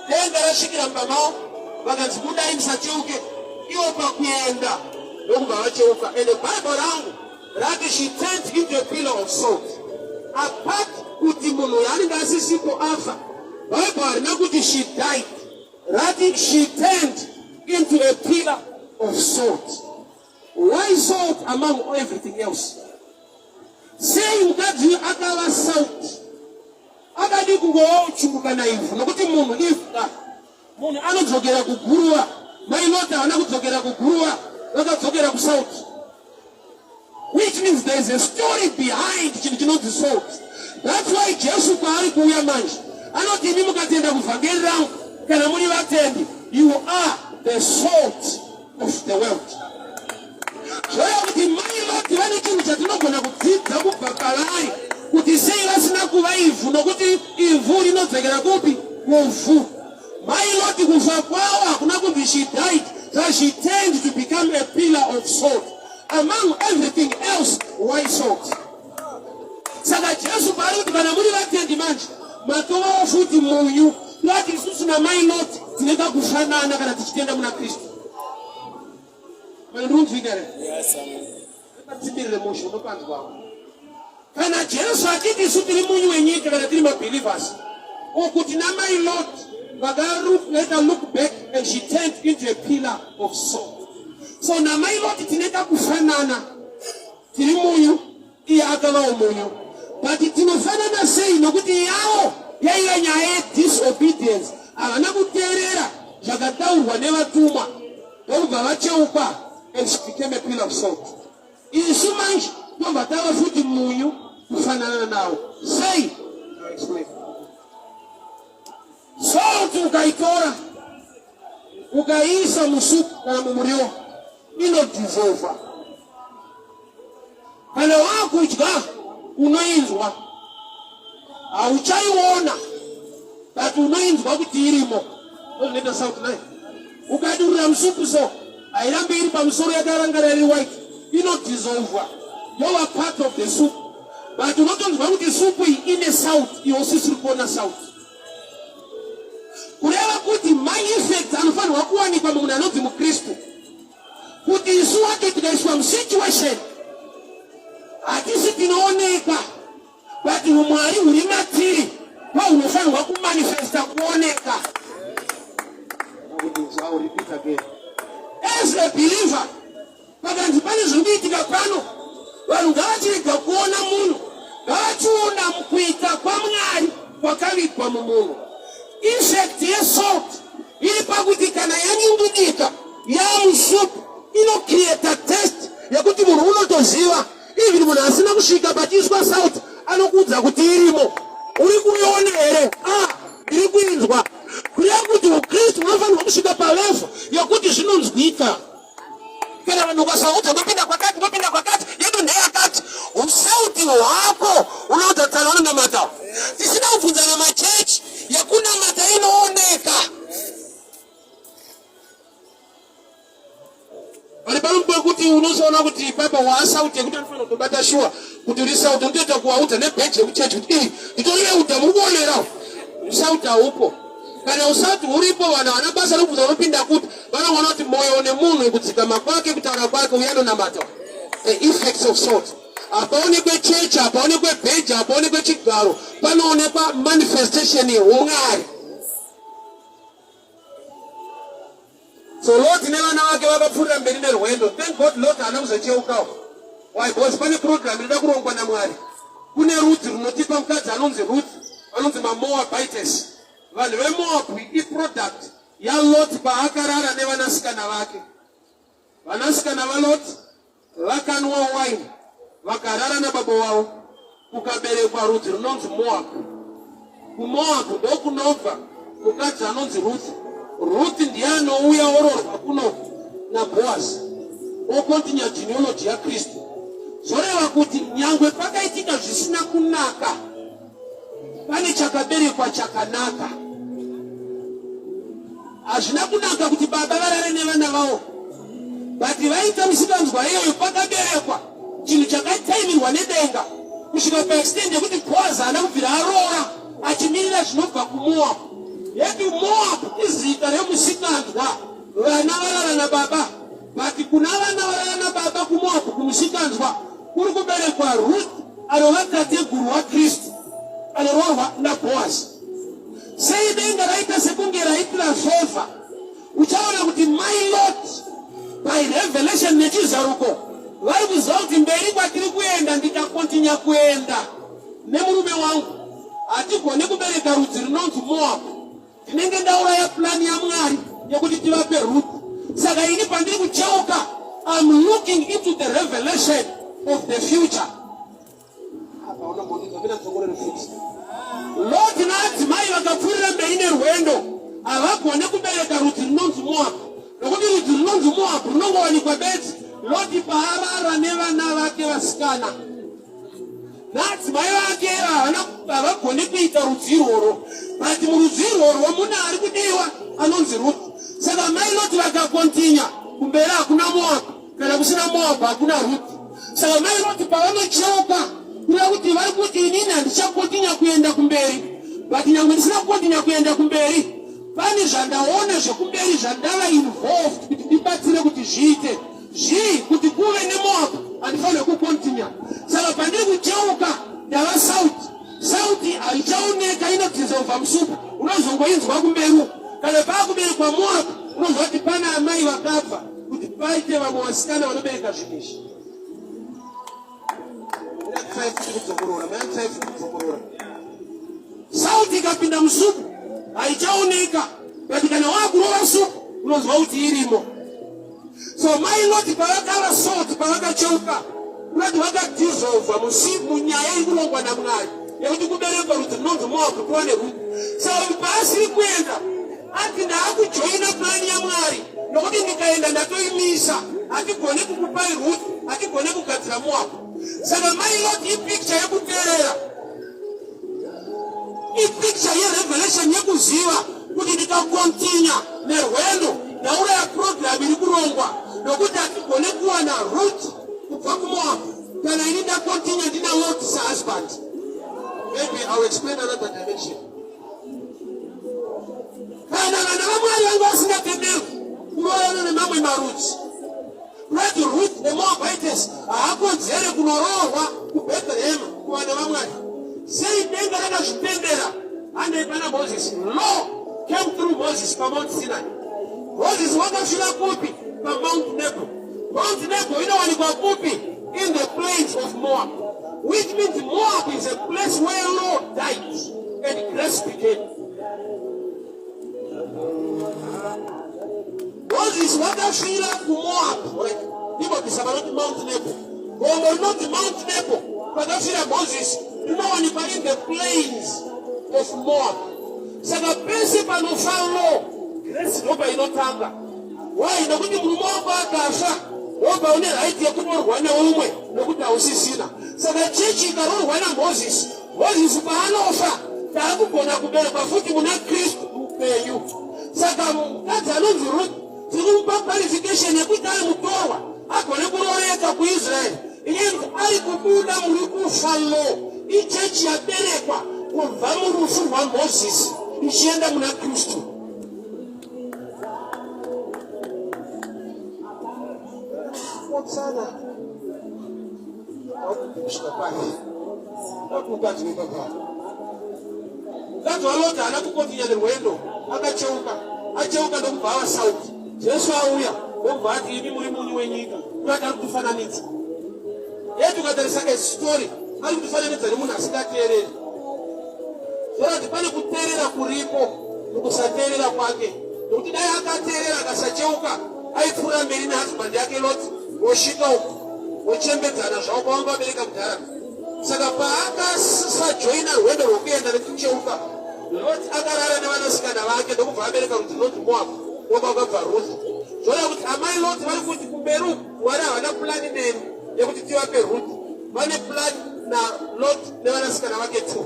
denga rasvikira mumba mavo vakanzi budai musacheuke, ivo pakuenda ndokubva vacheuka. Ende Bible rangu rati she turned into a pillar of salt. Apart kuti munhu uyu anenge asisipo afa, Bible harina kuti she died, rati she turned into a pillar of salt. Why salt among everything else? Sei mukadzi uyu akava salt? Akadii kungovawo chungu kana ivhu? Nokuti munhu ivhu ka. Munhu anodzokera kuguruva. Mai Lot havana kudzokera kuguruva, vakadzokera kusalt. Which means there is a story behind chinhu chinonzi salt. That's why Jesu paari kuuya manje anoti imi mukatenda kuvhangeri rangu kana muri vatendi, you are the salt of the world. Zvoreva kuti mai Loti vane chinhu chatinogona kudzidza kubva pavari kuti sei vasina kuva ivhu, nokuti ivhu rinodzokera kupi? Kuvhu. Mai Loti kufa kwavo hakuna kunzi she died, but she turned to become a pillar of salt. Among everything else, why salt? Saka Jesu paari kuti kana muri vatendi manje matovawo futi munyu, toti isusu namai Loti tine kakufanana kana tichitenda muna Kristu. Mandunzwika here? Yes, amen. Patsimbirire mushe unopanzwawo. Kana Jesu achiti isu tiri munyu wenyika kana tiri mabelievers, uku tina mai Lot vakaita look back and she turned into a pillar of salt. So namai Lot tine kakufanana, tiri munyu, iye akavawo munyu, but tinofanana sei? Nokuti yawo yaiva nyaya yedisobedience, havana kuteerera zvakataurwa nevatumwa ndokubva vacheuka and she became a pillar of salt. Isu manje tobva tava futi munyu kufanana nawo. Sei? Explain. Salt ukaitora ukaiisa musupu kana mumuriwo inodissolva. Kana wakudya unoinzwa, hauchaiona but unoinzwa kuti irimo. Ndozvinoita salt nayo. Ukadurura musupu so hairambi iri pamusoro yakarangara iri white, inodissolvwa yova part of the soup, but unotonzwa kuti supu iyi ine salt, iwe usisiri kuona salt. Kureva kuti maeffects anofanirwa kuwanikwa mumunhu anonzi muKristu. Kuti isu wacho tikaiswa musituation hatisi tinooneka but umwari huri matiri kwahunofanirwa kumanifesta kuoneka. As a believer, pakanzi pane zviri kuitika pano, vanhu ngavachirega kuona munhu, ngavachiona kuita kwaMwari kwakavigwa mumunhu. Effect yesalt iri pakuti kana yanyungudika yamusupu inocreata taste yekuti munhu unotoziva. Even munhu asina kusvika pachiiswa salt anokuudza kuti irimo. Uri kuiona here? Ah, ndiri kuinzwa. Kureva kuti uKristu unofanirwa kusvika palevel yekuti zvinonzwika. Kana vanhu ukasaudza ndopinda kwakati, ndopinda kwakati, yedu ndeyakati, usauti hwako unoudza tsano unonamata. Tisina kubvunzana machechi yekunamata inooneka. Pari pano pekuti unozoona kuti ipapa waasauti yekuti anofanira kutobata shuwa kuti uri sauti, unotoita kuwaudza nebheji yekuchechi kuti ii nditori euta muri kuonera usauti haupo. Kana usauti huripo, vanhu havana basa rekubvunza unopinda kupi, vanoona kuti mwoyo nemunhu kudzikama kwake, kutaura kwake, uye anonamata. The effects of salt. Hapaonekwe chechi, hapaonekwe bheji, hapaonekwe chigaro, panoonekwa manifestation yeumwari. So Lot nevana vake vakapfuurira mberi nerwendo. Thank God Lot haana kuzocheukawo. Why? Because pane program inoda kurongwa naMwari. Kune rudzi runotipa mukadzi anonzi Ruth, anonzi maMoabites. Vanhu veMoab iproduct yaLot paakarara nevanasikana vake. Vanasikana vaLot vakanwa waini vakarara nababa wavo, kukaberekwa rudzi runonzi Moab. KuMoab ndokunobva mukadzi anonzi Ruth. Ruth ndiye anouya ororwa kuno naBoaz, okontinya genealogy yaKristu. Zvoreva kuti nyangwe pakaitika zvisina kunaka, pane chakaberekwa chakanaka. Hazvina kunaka kuti baba varare nevana vavo, but vaita misikanzwa iyoyo, pakaberekwa chinhu chakataimirwa nedenga kusvika paextend yekuti Boaz haana kubvira aroora achimirira zvinobva kuMoab. Yedu Moab izita remusikanzwa, vana varara nababa, but kuna vana varara nababa kuMoab kumusikanzwa kuri kuberekwa Ruth anova tateguru waKristu anoroorwa naBoaz. Sei denga raita sekunge raitira favor? Uchaona kuti mai Lot by revelation nechizaruko vari kuziva kuti mberi kwatiri kuenda, ndikakontinya kuenda nemurume wangu hatigone kubereka rudzi runonzi Moab. Ndinenge ndauraya plani yaMwari yekuti tivape Ruth. Saka ini pandiri kucheuka, I'm looking into the revelation of the future. Lot naadzimai vakapfuurira mberi nerwendo, havagone kubereka rudzi runonzi Moab, nokuti rudzi runonzi Moab runongowanikwa bedzi Loti paarara nevana vake vasikana. Naadzimai vake havagoni kuita rudzi irworwo, but murudzi irworwo mune ari kudiwa anonzi Ruth. Saka mai Loti vakakontinya kumberi, hakuna Moab. Kana kusina Moab hakuna Ruth. Saka mai Loti pavanocheuka, kureva kuti vari kuti inini handichakontinya kuenda kumberi, but nyangwe ndisina kukontinya kuenda kumberi, pane zvandaona zvekumberi zvandava involved kuti ndibatsire kuti zviite zvii, kuti kuve neMoab handifanire kukontinya. Saka pandiri kucheuka ndava sauti. Sauti haichaoneka, inodissolva musupu, unozongoinzwa kumberi. Kana paakuberekwa Moab, unonzwa kuti pana amai vakabva kuti paite vamwe vasikana vanobereka zvinhu izvi. Sauti ikapinda musupu haichaoneka, but kana wakurova supu unonzwa kuti irimo. So mai Loti pavakava salt, pavakacheuka, unoti vakadissolva munyaya iri kurongwa naMwari yekuti kuberekwa rudzi runonzi Moab kuwane Ruth. Saka paasiri kuenda ati ndaakujoina plani yaMwari, nokuti ndikaenda ndatoimisa, hatigone kukupai Ruth, hatigone kugadzira Moab. Saka mai Loti ipicture yekuteerera, ipicture yerevelation yekuziva kuti ndikakontinya nerwendo ndauraya program iri kurongwa, nokuti hatigone kuwana Ruth kubva kuMoab kana ini ndakontinya ndina Lot sahusband. Maybe I will explain another dimension. Kana vana vaMwari vanga vasingatenderwi kuroorana nemamwe marudzi, kurati Ruth neMoabites haakodzere kunoroorwa kuBethlehem kuvana vaMwari. Sei denga rakazvitendera? Handei pana Moses. Law came through Moses paMount Sinai. Moses wakasvira kupi? PaMount Nebo. Mount Nebo inowanikwa kupi? In the plains of Moab. Which means Moab is a place where law died and grace began. Moses wakafira kuMoab, right? Ndipo bisa vanoti Mount Nebo. Gomo rinonzi Mount Nebo pakafira Moses rinowanikwa in the plains of Moab. Saka pese panofa law, grace ndopainotanga. Why? Nokuti murume wako akafa wobva une right yekuroorwa neumwe nokuti hausisina. Saka chechi ikaroorwa naMoses, Mozisi paanofa taakugona kuberekwa futi muna Kristu mupenyu. Saka mukadzi anonzi Ruth tiri kumupa qualification yekuti ari mutorwa agone kurooreka kuIsraeri. Inyenzi ari kubuda muri kufa lo ichechi yaberekwa kubva murufu rwaMozisi ichienda muna Kristu. Otsana. Kusvika kwake. Mukadzi wepapa. Mukadzi waLoti haana kukontinya nerwendo, akacheuka. Acheuka ndokubva ava sauti. Jesu auya ndokubva ati imi muri munyu wenyika. Kurati ari kutifananidza. Yet ukatarisa a story ari kutifananidza nemunhu asingateereri. Zvorati pane kuteerera kuripo mukusateerera kwake. Nokuti dai akateerera akasacheuka aipfuura mberi nehusband yake Loti vosvika uku vochembedzana zvavo kwavanga vabereka kudhara. Saka paakasajoina rwendo rwokuenda nekucheuka, Loti akarara nevanasikana vake ndokubva abereka rudzi runonzi Moab, ndokwakabva Ruth. Zvoreva kuti amai Loti vari kuti kumberi uku Mwari havana pulani neni yekuti tivape Ruth, vane pulani naLoti nevanasikana vake two.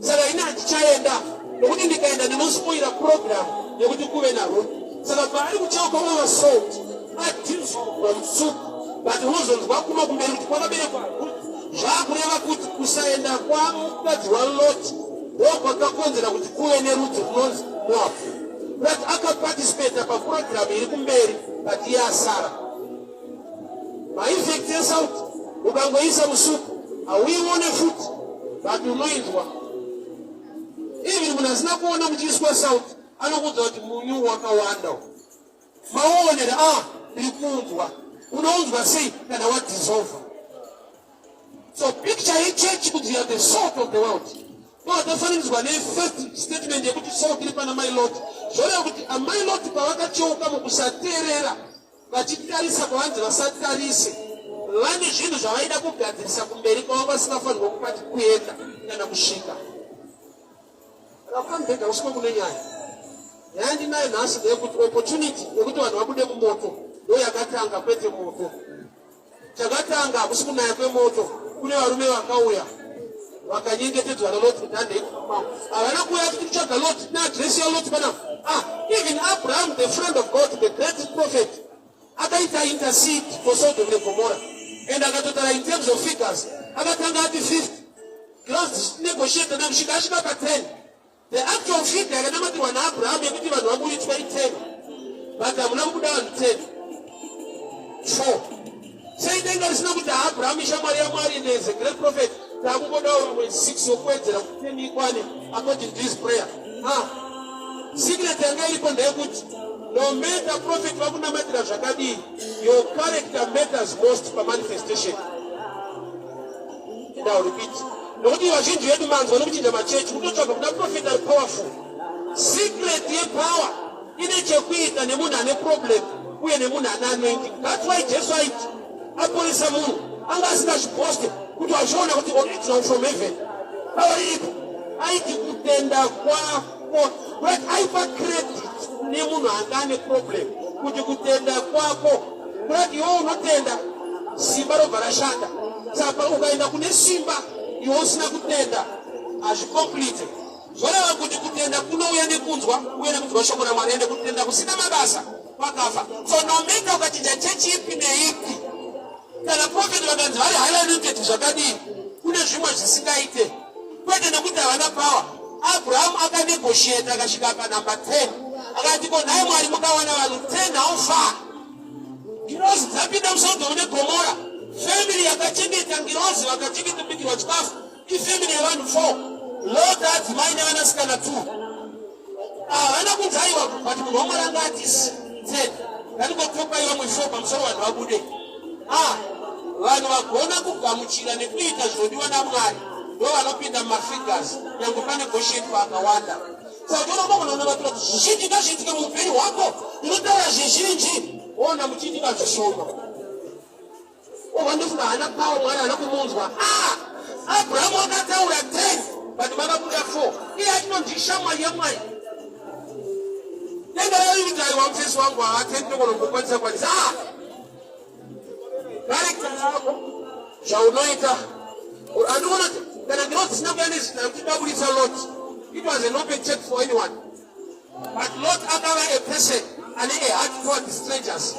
Saka ini handichaenda nokuti ndikaenda ndinospoira program yekuti kuve naRuth. Saka paari kucheuka wava salt adissolva musupu but unozonzwa kuno kumberi kuti kwakaberekwa Ruth. Zvakureva kuti kusaenda kwamukadzi waLoti ndokwakakonzera kuti kuve nerudzi runonzi Moab. But akaparticipata papurogiramu iri kumberi but iye asara. Maeffect esauti ukangoisa musupu hauione futi but unoinzwa. Even munhu asina kuona muchiiswa sauti anokuudza kuti munyu wakawanda. Mauonere ah ndiri kuunzwa. Unounzwa sei kana wadissolva? So picture yechechi kuti you are the salt of the world. Pawakafananidzwa nefirst statement yekuti salt iri pana mai Lot, zvoreva kuti amai Lot pavakacheuka mukusateerera vachitarisa kwavanzi vasatarise, vane zvinhu zvavaida kugadzirisa kumberi kwavo vasingafanirwa kupati kuenda kana kusvika. Rakambega usiko kune nyaya. Nyaya ndinayo nhasi ndeyekuti opportunity yekuti vanhu vabude mumoto ndo yakatanga kwete moto. Chakatanga hakusi kunaya kwemoto, kune varume vakauya vakanyengetedzwa naLot kuti handei kumba. Havana kuuya kuti tikutsvaga Lot, tine address yaLot panapa. Ah, even Abraham, the friend of God, the great prophet, akaita intercede for Sodom neGomorrah and akatotaura in terms of figures. Akatanga ati 50, class negotiate nakusvika asvika pa 10. The actual figure yakanamatirwa naAbraham yekuti vanhu vaburitswe i10 but hamuna kubuda vanhu 10 4 sei denga risina kuti Abraham ishamwari yaMwari and is a great prophet takungodawo vamwe 6 wokuwedzera kuti 10 ikwane according to his prayer. Ah, secret yanga iripo ndeyekuti no matter prophet vakunamatira zvakadii your character matters most pamanifestation. And I'll repeat. Nokuti vazhinji vedu manzwa nokuchinja machechi kutotsvaga kuda prophet ari powerful. Secret yepower ine chekuita nemunhu ane problem uye nemunhu ane anointing. That's why Jesu aiti aporesa munhu anga asingazviposte kuti wazviona kuti original from heaven. Power iripo. Aiti kutenda kwako. But aipa credit kune munhu anga ane problem kuti kutenda kwako Kurati iwe unotenda simba robva rashanda. Saka ukaenda kune simba iwe usina kutenda hazvikomplite. Zvoreva kuti kutenda kunouya nekunzwa uye nekunzwa shoko raMwari ende kutenda kusina mabasa kwakafa. So no matter ukachinja chechi ipi neipi kana prophet vakanzi vari highly anointed zvakadii kune zvimwe zvisingaite kwete nekuti havana power. Abrahamu akanegotiate akasvika panumber 10 akati ko nhai Mwari mukawana vanhu 10 how far? Ngirozi dzapinda muSodhomu neGomora. Family yakachengeta ngirozi vakachengeta kubikirwa chikafu ifamily yevanhu 4. Lot adzimai nevanasikana 2. Havana kunzi aiwa but munhu waMwari anga atisi 10. Ngatingotopai vamwe 4 pamusoro vanhu vabude. Ah, vanhu vagona kugamuchira nekuita zvinodiwa naMwari ndo vanopinda mumafigures nyange pane gosheti akawanda. Saka unogona kunamatira kuti zvizhinji ngazviitike muupenyu hwako. Unotaura zvizhinji woona muchiitika zvishoma. Obva ndofunga haana power Mwari haana kumunzwa. Ah! Abrahamu akataura 10 but makabuda 4. Iye achinonzi shamwari yaMwari. Denga raivigaiwa mufesi wangu haa 10 togona kukwanisa kwanisa. Ah! Character yako zvaunoita andikuona kana ngirozi dzisina kuya nezita rekuti daburitsa Lot. It was an open check for anyone. But Lot akava a person ane a heart toward strangers.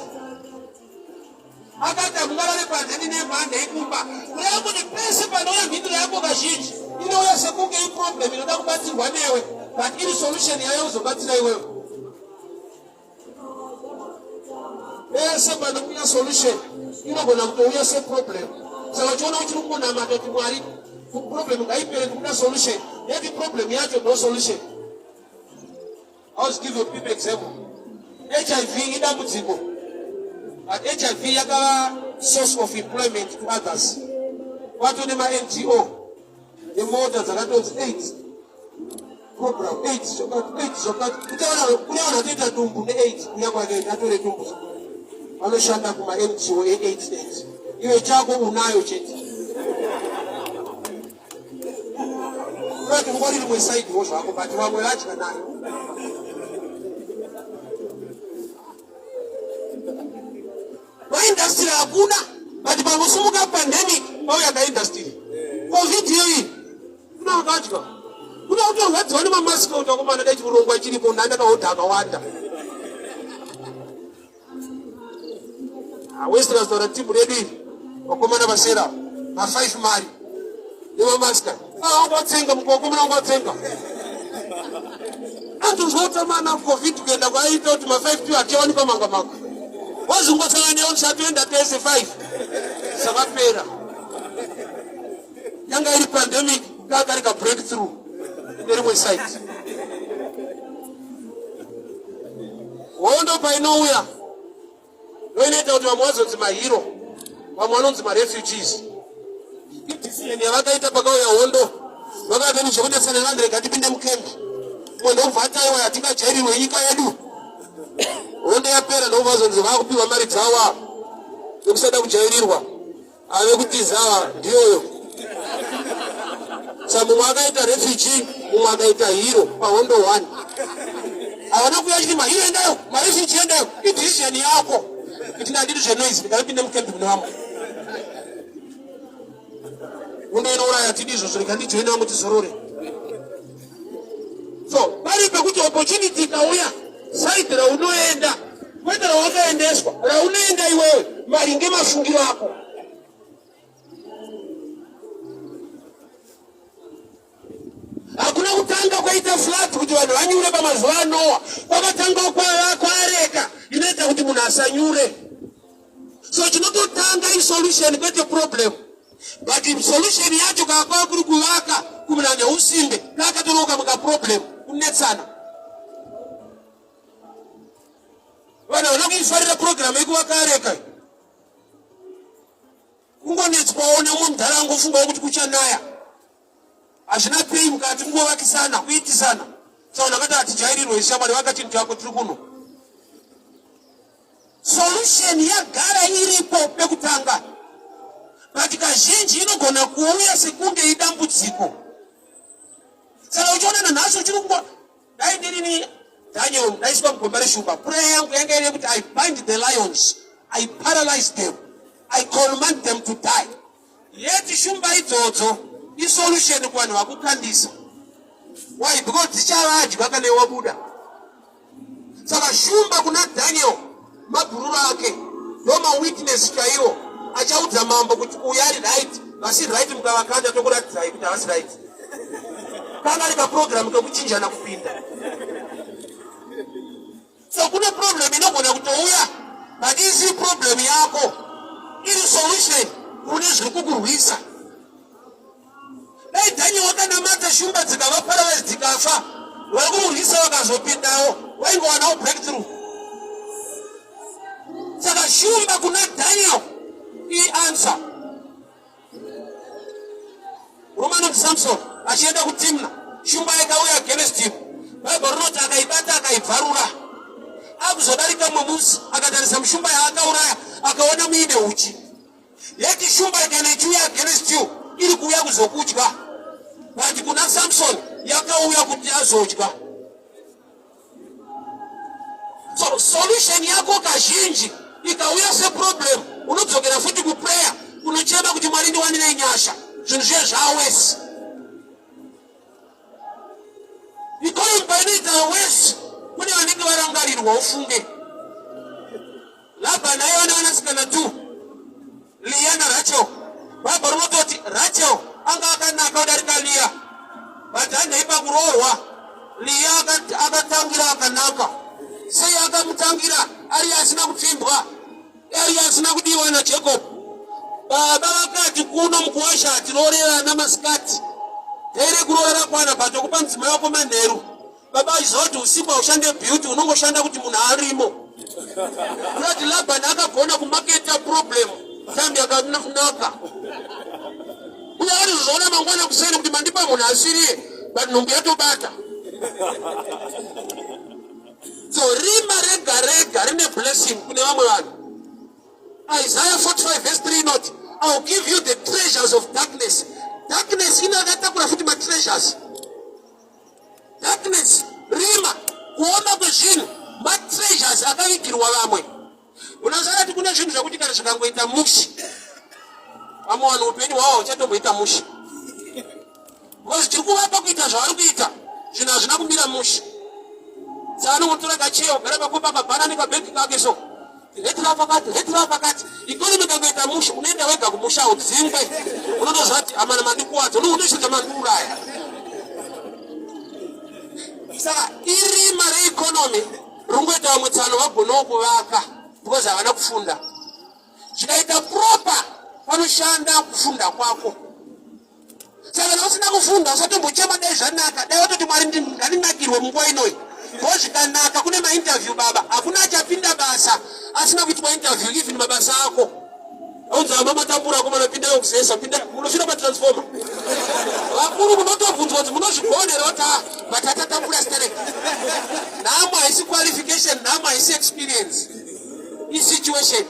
Akati hamungarare panze ndine mhande yekumba. Kureva kuti pese panouya mhinduro yako kazhinji inouya sekunge iproblem inoda kubatsirwa newe but iri solution yayo kuzobatsira iwewe. Pese panouya solution inogona kutouya seproblem. Saka uchiona uchiri kungonamata kuti Mwari problem ngaipere ndikuda solution yeti problem yacho no solution. I was give you people example. HIV idambudziko. But HIV yakava source of employment to others. Kwato nema-NGO nemota dzakatonzi AIDS program AIDS zvakati AIDS zvakati kutaura kune vanhu vatoita dumbu neAIDS kuya kwake atore dumbu vanoshanda kuma-NGO eAIDS AIDS iwe chako unayo chete Unoti ungori rimwe side wo zvako but vamwe vadya nayo. Maindustry hakuna but pangosimuka pandemic pauya kaindustry. Covid iyoyi kuna vakadya. Kuna kutorwadziwa nemamask kuti vakomana dai chirongwa chiripo ndandakahodha akawanda. Western taura timu redu iri vakomana vasera ma5 mari nemamaska angatsenga mukokomana angatsenga antonzwa covid kuenda kwaiita kuti ma5 tu achiwanikwa manga manga wazongosana newo tisatoenda tese 5 sakapera yanga iri pandemic kakari ka breakthrough nerimwe site Hondo painouya ndoinoita kuti vamwe vazonzi mahero, vamwe vanonzi marefugees. Idecision yavakaita pakauya hondo, vakati ni zvekudetsana vanhu rega tipinde mukembi. Mumwe ndokubva ati aiwa hatingajairirwe nyika yedu. Hondo yapera ndokubva vazonzi vakupiwa mari dzavo nekusada kujairirwa. Ave kutiza ava ndiyoyo. Sa mumwe akaita refugee, mumwe akaita hero pahondo one. Havana kuuya chiti mahero endayo, marefugee endayo, idecision yako. Kuti ndandiri zvenoise, ndikapinde mucamp mune vamwe. Hondo inouraya tidi izvozvo, rega ndijoine vamwe tizorore. So pari pekuti opportunity ikauya side raunoenda kwete rawakaendeswa, raunoenda iwewe maringe mafungiro ako. Hakuna kutanga kwaita flood kuti vanhu vanyure pamazuva aNoa, kwakatanga kwareka inoita kuti munhu asanyure. So chinototanga isolution kwete problem. But solution yacho kana kwava kuri kuvaka kumuna neusimbe kakatoroka muka problem kunetsana. Vanhu havana kuifarira program yekuvaka areka. Kungonetswawo nemumwe mudhara angofungawo kuti kuchanaya. Hazvina pei mukati kungovakisana, kuitisana. Saka vanhu vakati hatijairirwe shamwari vaka chinhu chako tiri kuno. Solution yagara iripo pekutanga but kazhinji inogona kuuya sekunge idambudziko. Saka uchiona nanhasi uchiri kungo dai ndirini Daniel ndaiswa mugomba reshumba prayer yangu yanga iri yekuti I bind the lions, I paralyze them, I command them to die. Yet shumba idzodzo isolution kuvanhu vakukandisa. Why? Because dzichavadya kana iwe wabuda. Saka shumba kuna Daniel mabhururu ake ndo mawitness chaiwo achaudza mambo kuti uyu ari right, vasi right mukavakanda tokuratidzai kuti havasi right. Kanga ari kaprogramu kekuchinjana kupinda. So kune problem inogona kutouya but isi problem yako iri solution kune zviri kukurwisa. Dai Daniel wakanamata shumba dzikava paralyzed dzikafa, vari kumurwisa vakazopindawo vaingowanawo breakthrough. Saka shumba kuna Daniel ianswer. Murume anonzi Samson achienda kuTimna, shumba yakauya against him. Bible rinoti akaibata akaibvarura. Akuzodarika mumwe musi akatarisa mushumba yaakauraya akaona muine uchi. Yeti shumba ikana ichiuya against you iri kuuya kuzokudya. But kuna Samson yakauya kuti azodya. So solution yako kazhinji ikauya seproblem unodzokera futi kuprayer unochema kuti Mwari ndiwanirei nyasha zvinhu zviye zvawesi. Economy painoita wesi kune vanenge varangarirwa ufunge. Labhani aiva nevanasikana 2, Leah naRachel. Bhaibheri rinototi Rachel anga akanaka kudarika Leah, but handei pakuroorwa Leah akatangira akanaka. Sei akamutangira ari asina kupfimbwa, ari asina kudiwa naJacob? Baba vakati kuno mukuwasha hatiroore vana masikati, here kuroora kwana but okupa mudzimai wako manheru. Baba achiziva kuti usiku haushande beauty, unongoshanda kuti munhu arimo. Kurati Laban akagona kumaketa problem time yakanaka. Uye anozoona mangwana kuseni kuti mandipa munhu asiriye, but nhumbu yatobata. So rima rega rega rine blessing kune vamwe vanhu. Isaiah 45 verse 3 inoti, I'll give you the treasures of darkness. Darkness ino yakatakura futi matreasures. Darkness, rima, kuoma kwezvinhu, matreasures akavigirwa vamwe. Unoziva kuti kune zvinhu zvekuti kana zvikangoita mushe, vamwe vanhu upenyu hwavo hauchatomboita mushe because tiri kuvapa kuita zvavari kuita, zvinhu hazvina kumira mushe. Saka anongotora kacheya kugara pakopa pabhana nekabhegi kake so Rate pakati, rate pakati. Economy ikangoita mushe, unoenda wega kumusha udzingwe. Unotoziva kuti amana mandikuwadza, unoshota mandiuraya. Saka irima reeconomy ringoita vamwe tsano vagonawo kuvaka because havana kufunda. Zvikaita proper panoshanda kufunda kwako. Saka kana usina kufunda usatombochema dai zvanaka dai watoti Mwari ngandinakirwe munguva inoyi. Ko zvikanaka kune mainterview baba hakuna achapinda basa asina kuitwa interview even mabasa ako. Aunza mama tambura akomana pindai kusesa pinda munosvira patransformer. Vakuru munotobvunzwa kuti munozvigona here kuti ah but atatambura sterek. Nhamo haisi qualification, nhamo haisi experience. Isituation.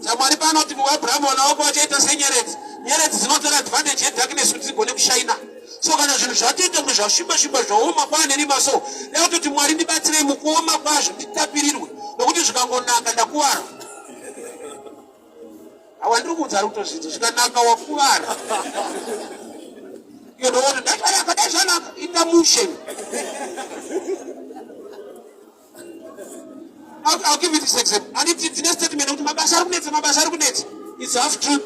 Chamwari panoti muAbraham vana wako vachaita senyeredzi. Nyeredzi dzinotora advantage yedarkness kuti dzigone kushaina. So kana zvinhu zvatoita kunge zvasviba sviba zvaoma kwaane rima so dai kutoti Mwari ndibatsirei mukuoma kwazvo nditapirirwe nokuti zvikangonaka ndakuvara. Awa ndiri kuudza ari kutozvidza zvikanaka wakuvara. Iyo ndoona ndakanaka dai zvanaka ita mushe. I'll give you this example. Anditi tine statement yekuti mabasa ari kunetsa, mabasa ari kunetsa. It's half truth.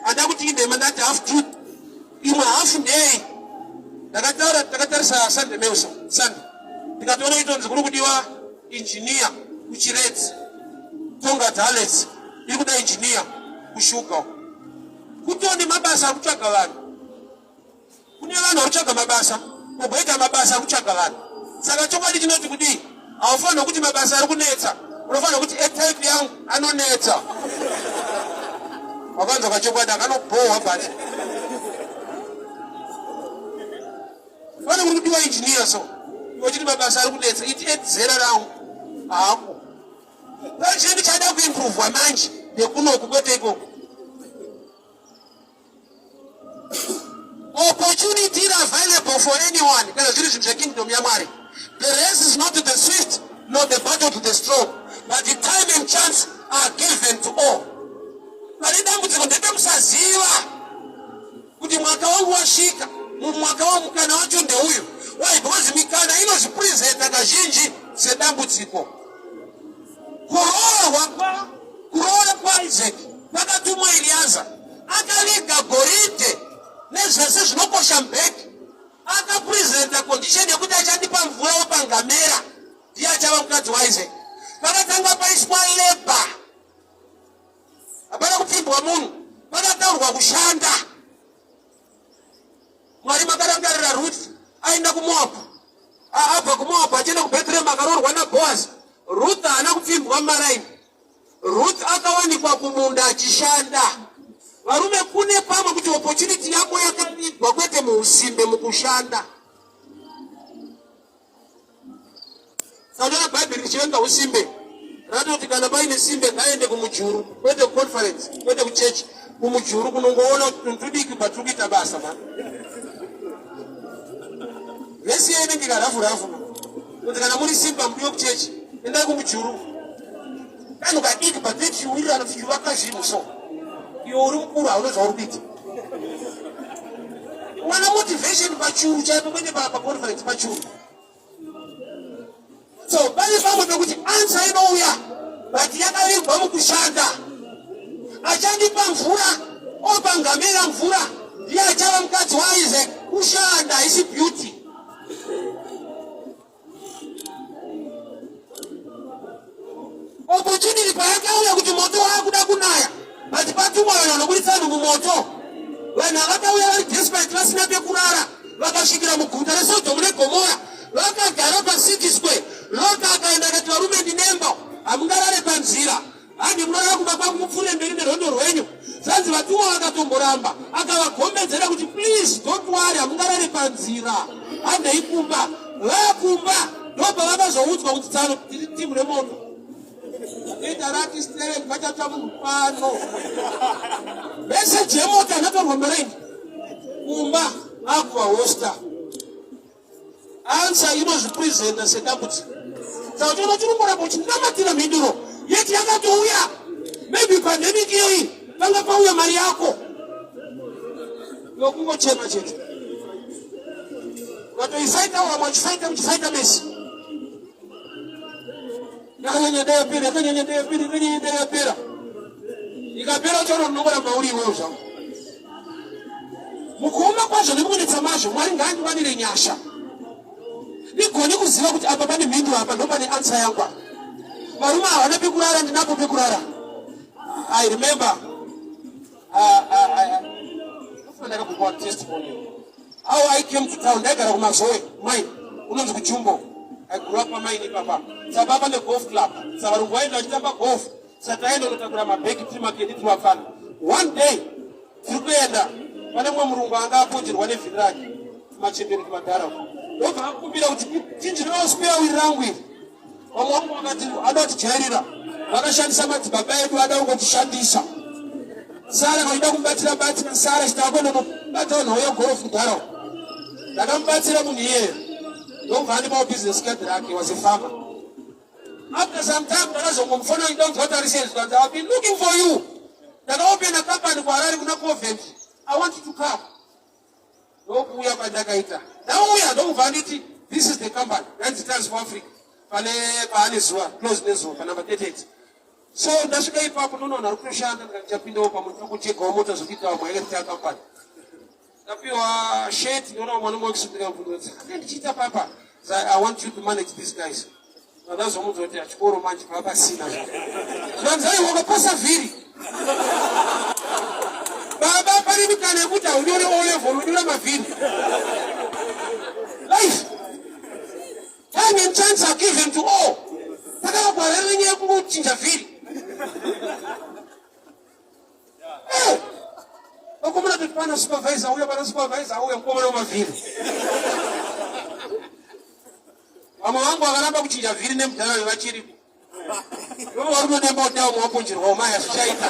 Anda kuti inhema ndati half truth. Imwe half ndei. Ndakataura takatarisa Sunday Mail Sunday. Ndikatoona itonzi kuri kudiwa engineer kuChiredzi. Tonga Dalets iri kuda engineer kushuga. Kutone mabasa akutsvaga vanhu. Kune vanhu vari kutsvaga mabasa, kogoita mabasa akutsvaga vanhu. Saka chokwadi chinoti kudii? Haufanirwa kuti mabasa ari kunetsa, unofanirwa kuti etype yangu anonetsa. Wakanzwa kachokwadi akanobhohwa but pane kuri kudiwa engineer so iwe uchiti mabasa ari kunetsa iti edzera rangu hako pachinhu chada kuimprovwa manje ndekunoku kwete ikoko Opportunity is available for anyone kana zviri zvinhu zvekingdom yaMwari. The race is not to the swift nor the battle to the strong, but the time and chance are given to all. Pane dambudziko ndepekusaziva kuti mwaka wangu wasvika, mumwaka wangu mukana wacho ndeuyu. Why? Because mikana inozvipresenta kazhinji sedambudziko. Kuroorwa kwa kuroora kwaIsaac kwakatumwa Eliaza. Akaviga goridhe nezvese zvinokosha mubhegi. Akapresenta condition yekuti achandipa mvura wopangamera ndiye achava mukadzi waIsaac. Pakatanga paiswa labor, hapana kupfimbwa munhu, pakataurwa kushanda. Mwari makarangarira Ruth aenda kuMoab, abva kuMoab achienda kuBethlehem akaroorwa naBoaz. Ruth haana kupfimbwa mumaraini. Ruth akawanikwa kumunda achishanda. Varume, kune pamwe kuti opportunity yako yakavigwa kwete muusimbe, mukushanda. Saka Bhaibheri richivenga usimbe ratoti kana paine simbe ngaende kumujuru, kwete kuconference, kwete kuchechi, kumujuru kunongoona kuti tudiki patiri kuita basa ma vhesi iyo inenge karafu rafu kuti kana muri simba mudiwe kuchechi endai kumujuru kanhu kadiki but tichiwirirana tichivaka zvinhu so iwe uri mukuru hauna zvauri kuita wana motivation pachuru chaipo kwete paconference pachuru. So pane pamwe pekuti answer inouya but yakavigwa mukushanda. Achandipa mvura opa ngamera mvura ndiye achava mukadzi waIsaac. Kushanda haisi beauty. Opportunity payakauya kuti moto waakuda kunaya but patumwa vanhu vanoburitsa vanhu mumoto. Vanhu havakauya vari desperate vasina pekurara vakasvikira muguta reSodhomu neGomora vakagara pacity square. Lot akaenda akati varume ndinemba hamungarare panzira handi munorara kumba kwangu mupfuure mberi nerwendo rwenyu. Zvanzi vatumwa vakatomboramba akavagombedzera kuti please don't worry hamungarare panzira handei kumba. Vakumba ndopavakazoudzwa kuti tsano tiri timu remoto. Ita rati sterek vachatsva munhu pano. Meseji yemota inotorwa maraini kumba akuvahosta. Answer inozvipresenta sedambudziko. Saka uchiona uchiri kungoramba uchinamatira mhinduro yeti yakatouya. Maybe pandemic iyoyi panga pauya mari yako. Yokungochema chete. Ukatoifaita wamwe uchifaita muchifaita mesi. Yakanyanya dai yapera, yakanyanya dai yapera, yakanyanya dai yapera. Ikapera uchaona unongoramba uri iwewe zvako. Mukuoma kwazvo nemukunetsa mazvo, Mwari ngaandiwanire nyasha. Ndigone kuziva kuti apa pane mhinduro, apa ndopane answer yangu. Varume havana pekurara, ndinapo pekurara. I remember ndakakupa testimony how I came to town. Ndaigara kuMazoe mine unonzi kuJumbo. I grew up pamaini ipapa. Saka pane golf club, saka varungu vaenda vachitamba golf, saka taenda kunotakura mabhegi tiri makedi tiri vafana. One day tiri kuenda pane mumwe murungu anga aponjerwa nevhiri rake, tumachembere tumadhara, ndobva akumbira kuti chinjirewo spare wheel rangu iri. Vamwe vangu vakati ada kutijairira, vakashandisa madzibaba edu ada kungotishandisa. Sara vaida kumubatsira batsira Sara chitakuenda kubata nhau yegorofu kudhara. Ndakamubatsira munhu iyeye ndobva andipawo business card rake, was a farmer. After some time ndakazongomufona ndonzwa tarisei zvikanzi I've been looking for you. Ndakaopena company kuHarare kuna Coventry. I want you to come. Ndokuuya kwandakaita. Ndauya ndokubva nditi this is the company. Yanzi Times for Africa. Pane paane zuva, close nezuva pa number 38. So ndasvika ipapo ndonoona ari kutoshanda ndikati ndichapindawo pamwe ndinokuchegawo mota zvekuita vamwe yakaita company. Ndapiwa shirt ndoona vamwe vanenge vakusvika ndikabvunza kuti ndichiita papa. So I want you to manage these guys. Ndakazomuudza kuti achikoro manje pava pasina. Zvanzi aiwa wakapasa vhiri. Baba pane mikana yekuti haunyore O level unonyora mavhiri. Life. Time and chance are given to all. Takavagwarira nenyaya yekungochinja vhiri. Eh! Vakomana toti pana supervisor uya, pana supervisor uya, mukomana wemavhiri. Vamwe vangu vakaramba kuchinja vhiri nemudhara vachiripo. Ivo vari kutodemba kuti dai waponjerwawo mai hazvichaita.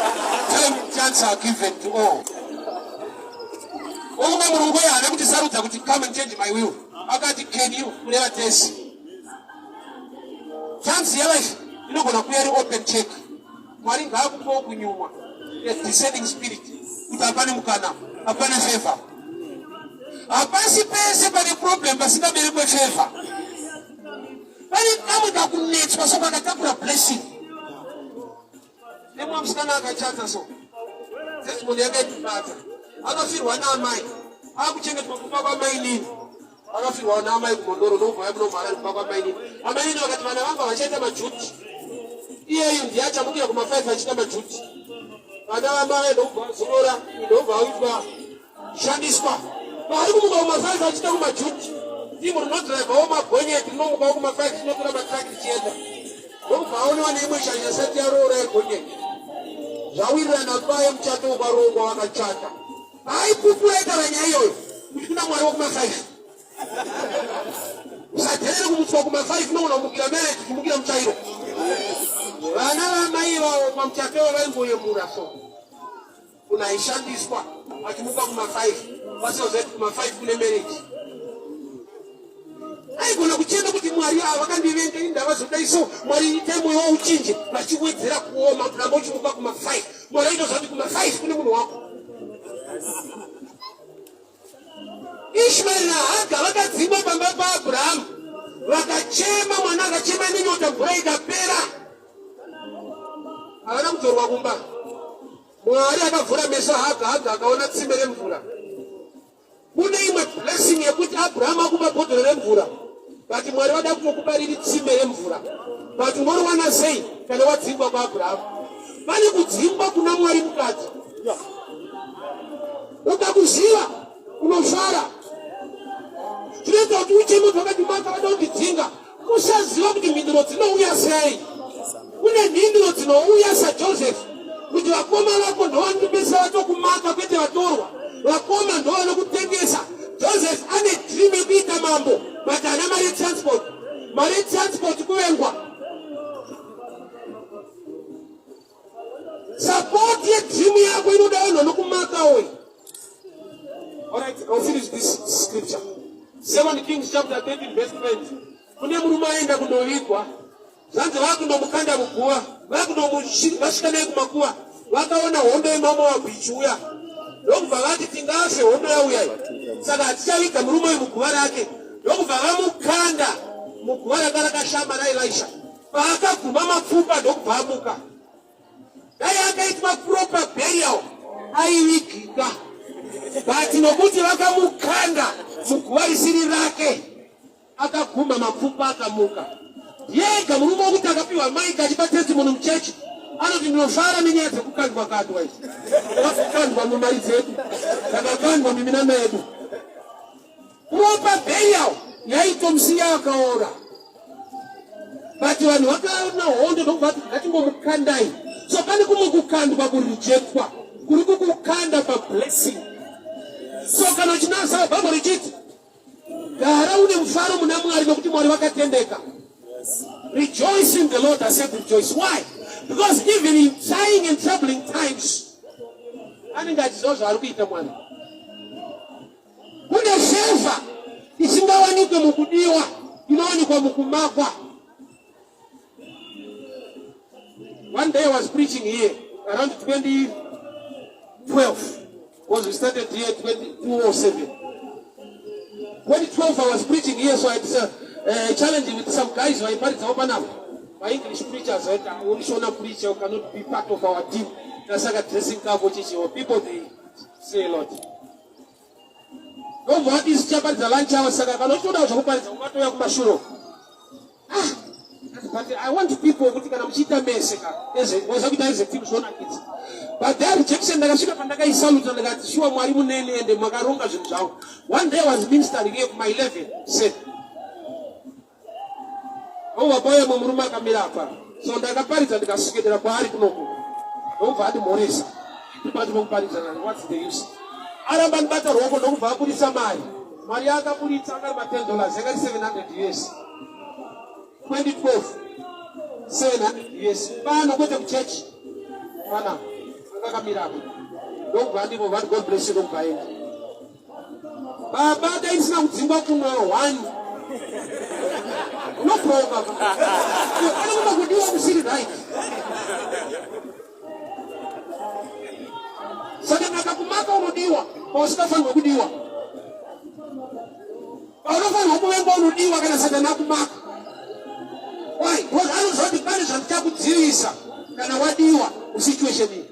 Time and chance are given to all. Umwe murungu uyo haana kuti sarudza kuti come and change my will. Akati can you kureva tesi. Chance yelife inogona kuuya iri open check. Mwari ngaakupewo kunyumwa a discerning spirit kuti hapane mukana, hapane favor. Hapasi pese pane problem pasingaberekwe favor. Pane kamwe kakunetswa so kakatakura blessing. Nemwa musikana akachata so. Testimony yakaitibata. Akafirwa naamai. Akuchengetwa kumba kwamainini. Akafirwa naamai kuMhondoro ndokubva vaya muno muHarare kumba kwamainini. Amainini vakati vana vangu havachaita majuti. Iyeyu ndiye achamukira kuma5 achiita majuti. Vana vamai ndokubva vazorora, ndokubva vaitwa shandiswa. Vari kumuka kuma5 achiita kumajuti. Timu rinodhiraivhawo magonyeti rinomukawo kuma5 rinotora matraki richienda. Ndokubva aonewa neimwe shasha isati yaroora yegonyeti. Zvawirirana paye muchato ukarongwa vakachata. Aipupura aitaura nyaya iyoyo kuti kuna Mwari wekuma5. Usadherere kumutswa kuma5 unogona kumukira marriage kumukira mutsvairo. Vana vamai vavo pamuchato iwo vaingoyemura so. Munhu aishandiswa achimuka kuma5 vasingaziva kuti kuma5 kune marriage. Aigona kuchema kuti Mwari ava vakandivenga ini ndavazodai so Mwari itai mwoyo wavo uchinje vachiwedzera kuoma kuti ramba uchimuka kuma5. Mwari aitoziva kuti kuma5 kune munhu wako. Ishmaeri naHaga vakadzingwa pamba paAbrahamu vakachema, mwana akachema nenyota, mvura ikapera, havana kudzorwa kumba. Mwari akavhura meso aHaga, Haga akaona tsime remvura. Kune imwe blessing yekuti Abrahamu akupa bhodhoro remvura, but Mwari vada kutokupa riri tsime remvura, but unoriwana sei kana wadzingwa kwaAbrahamu? Pane kudzingwa kuna Mwari mukati. Ukakuziva unofara. Zvinoita kuti ucheme kuti vakati maka vada kundidzinga, usaziva kuti mhinduro dzinouya sei. Kune mhinduro dzinouya saJoseph kuti vakoma vako ndovanopedzisa vatokumaka kwete vatorwa. Vakoma ndovanokutengesa. Joseph ane dream yekuita mambo but haana mari yetransport. Mari yetransport kuvengwa. Support yedream yako inoda vanhu vanokumaka uyu. Alright, I'll finish this scripture. 2 Kings chapter 13 verse 20. Kune murume aenda kundovigwa. Zvanzi vakundomukanda muguva, vakundomusvika naye kumakuva, vakaona hondo yemaMoabhu ichiuya. Ndokubva vati tingafe hondo yauya iyi. Saka hatichaviga murume uyu muguva rake. Ndokubva vamukanda muguva ranga rakashama raElisha. Paakaguma mapfupa ndokubva amuka. Dai akaitwa proper burial aivigika, but nokuti vakamukanda muguva risiri rake, akaguma mapfupa akamuka. Yega murume wokuti akapiwa maiki achipa testimony muchechi anoti ndinofara nenyaya dzekukandwa kandwa idzi, takakandwa mumari dzedu, takakandwa muminama yedu. Proper burial yaitomusiya akaora. But vanhu vakaona hondo ndokubva vati ngatingomukandai. So pane kumwe kukandwa kurejectwa kuri kukukanda pablessing. So kana uchinasa Bible richiti gara une mufaro muna Mwari nokuti Mwari vakatendeka. Rejoice in the Lord, I said rejoice. Why? Because even in trying and troubling times, anenge achiziva zvaari kuita Mwari. Kune fevha isingawanikwe mukudiwa, inowanikwa mukumakwa. One day I was preaching here around 2012 because we started here 2007. 2012 I was preaching here, so I had a challenge with some guys vaiparidzawo panapa, my English preachers vaiti Shona preacher you cannot be part of our team. Tasaka dressing kako chichiwo people they say a lot. Ndobva vati isu tichaparidza lunch hour saka kana uchitodawo zvekuparidza ungatouya kumashure uko. Ah, but I want people kuti kana muchiita mese ka waza kuita as a team zvonakidza. But their rejection ndakasvika pandakaisaluta ndikati shuwa Mwari munene ende makaronga zvinhu zvavo. One day I was ministering here kuma 11 said Ndobva pauya mumwe murume akamira apa. So ndakaparidza ndikaswedera kwaari kunoku. Ndobva andimhoresa. Ndipati pokuparidza what's the use? Aramba ndibata ruoko ndokubva aburitsa mari. Mari yaakaburitsa akari ma 10 dollars yakari 700 US. 2012 700 US. Pano kwete kuchechi. Pana akakamira apa. Ndokubva andimo vati God bless you ndokubva aenda. Baba dai ndisina kudzingwa kuno one. Unobroka. Pane kumwe kudiwa kusiri right. Saka nakakumaka unodiwa pausingafanirwa kudiwa. Paunofanirwa kuvengwa unodiwa kana Satani akumaka. Why? Because anoziva kuti pane zvandichakudzivisa kana wadiwa musituation iyi.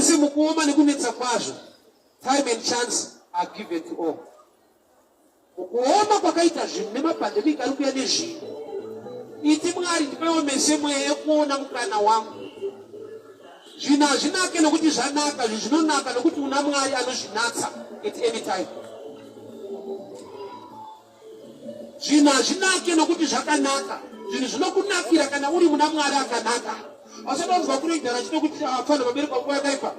Zvese mukuoma nekunetsa kwazvo, time and chance are given to all. Mukuoma kwakaita zvinhu nemapandemic ari kuuya nezvinhu, iti Mwari ndipeiwo mese mweya yekuona mukana wangu. Zvinhu hazvinake nokuti zvanaka, zvinhu zvinonaka nokuti una Mwari anozvinatsa at any time. Zvinhu hazvinake nokuti zvakanaka, zvinhu zvinokunakira kana uri muna Mwari akanaka. Asati wanzwa kunoita achida kuti apfana pamberi panguva yakaipa,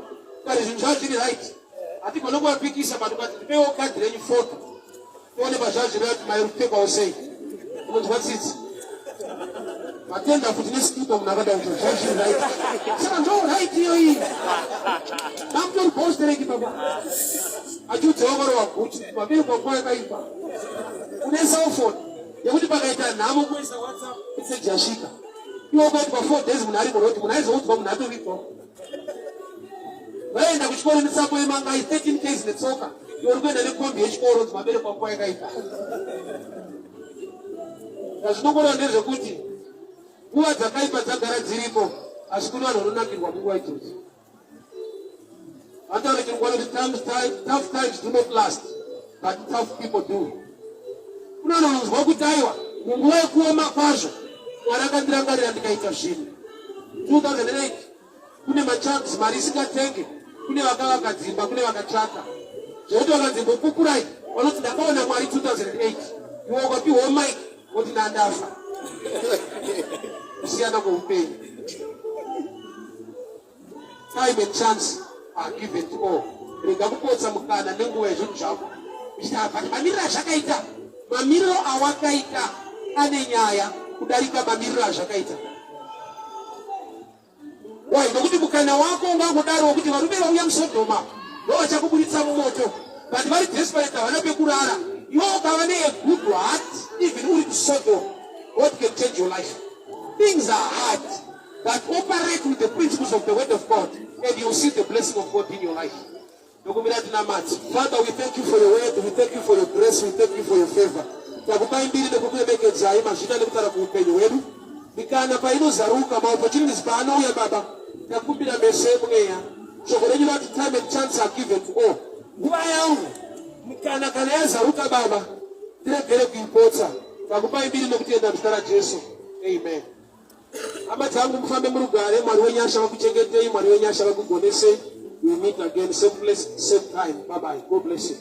kare zvinhu zvava zviri right. Hatigone kuvapikisa but ukati ndipeiwo kadhi renyu foto tione pazvazvireva kuti mai rupfekwawo sei, unonzwa tsitsi. Matenda futi nesikipa munhu akada kuti zvazviri right. Saka ndo right iyo iyi. Mamutori bostereki baba. Achiudza wakarova guti pamberi panguva yakaipa. Une cellphone yekuti pakaita nhamo kuisa WhatsApp message yasvika. Iwe ukaitwa 4 days munhu ari muroad munhu aizoudzwa munhu atovigwa. Vaenda kuchikoro netsapo yemangai 13 ks netsoka. Iwe uri kuenda nekombi yechikoro nzi mabere panguva yakaipa. Zvazvinongoreva ndezvekuti nguva dzakaipa dzagara dziriko asi kune vanhu vanonakirwa munguva idzodzo. Vanotaura chirungu vanoti tough times do not last but tough people do. Kune vanhu vanonzwa kuti aiwa munguva yekuoma kwazvo Mwari akandirangarira ndikaita zvinhu. 2008 kune machanks mari isingatenge kune vakavaka dzimba kune vakatsvaka zvekuti vakanzi mbopupurai vanoti ndakaona Mwari 2008 iwe ukapiwawo mic woti ndandafa. Kusiyana kweupenyu. Time and chance are given to all. Rega kupotsa mukana nenguva yezvinhu zvako. Uchiti apa mamiriro azvakaita, mamiriro awakaita ane nyaya kudarika mamiriro azvakaita. Why? Nokuti mukana wako ungangodaro wekuti varume vauya muSodhoma ndovachakuburitsa mumoto, but vari desperate havana pekurara. Iwe ukava ne a good heart even uri kuSodom, God can change your life. Things are hard, but operate with the principles of the word of God and you'll see the blessing of God in your life. Ndokumbira tinamate. Father, we thank you for your word, we thank you for your grace, we thank you for your favor. Takupai mbiri nekukuremekedzai mazvita nekutaura kuupenyu hwedu. Mikana painozaruka, maopportunities paanouya Baba, takumbira mese mweya. Shoko renyu rati time and chance are given to all. Nguva yangu mikana kana yazaruka Baba, ndiregere kuipotsa. Takupai mbiri nekutenda muzita raJesu. Amen. Hama dzangu mufambe murugare, Mwari wenyasha vakuchengetei, Mwari wenyasha vakugonesei. We meet again same place, same time. Bye bye. God bless you.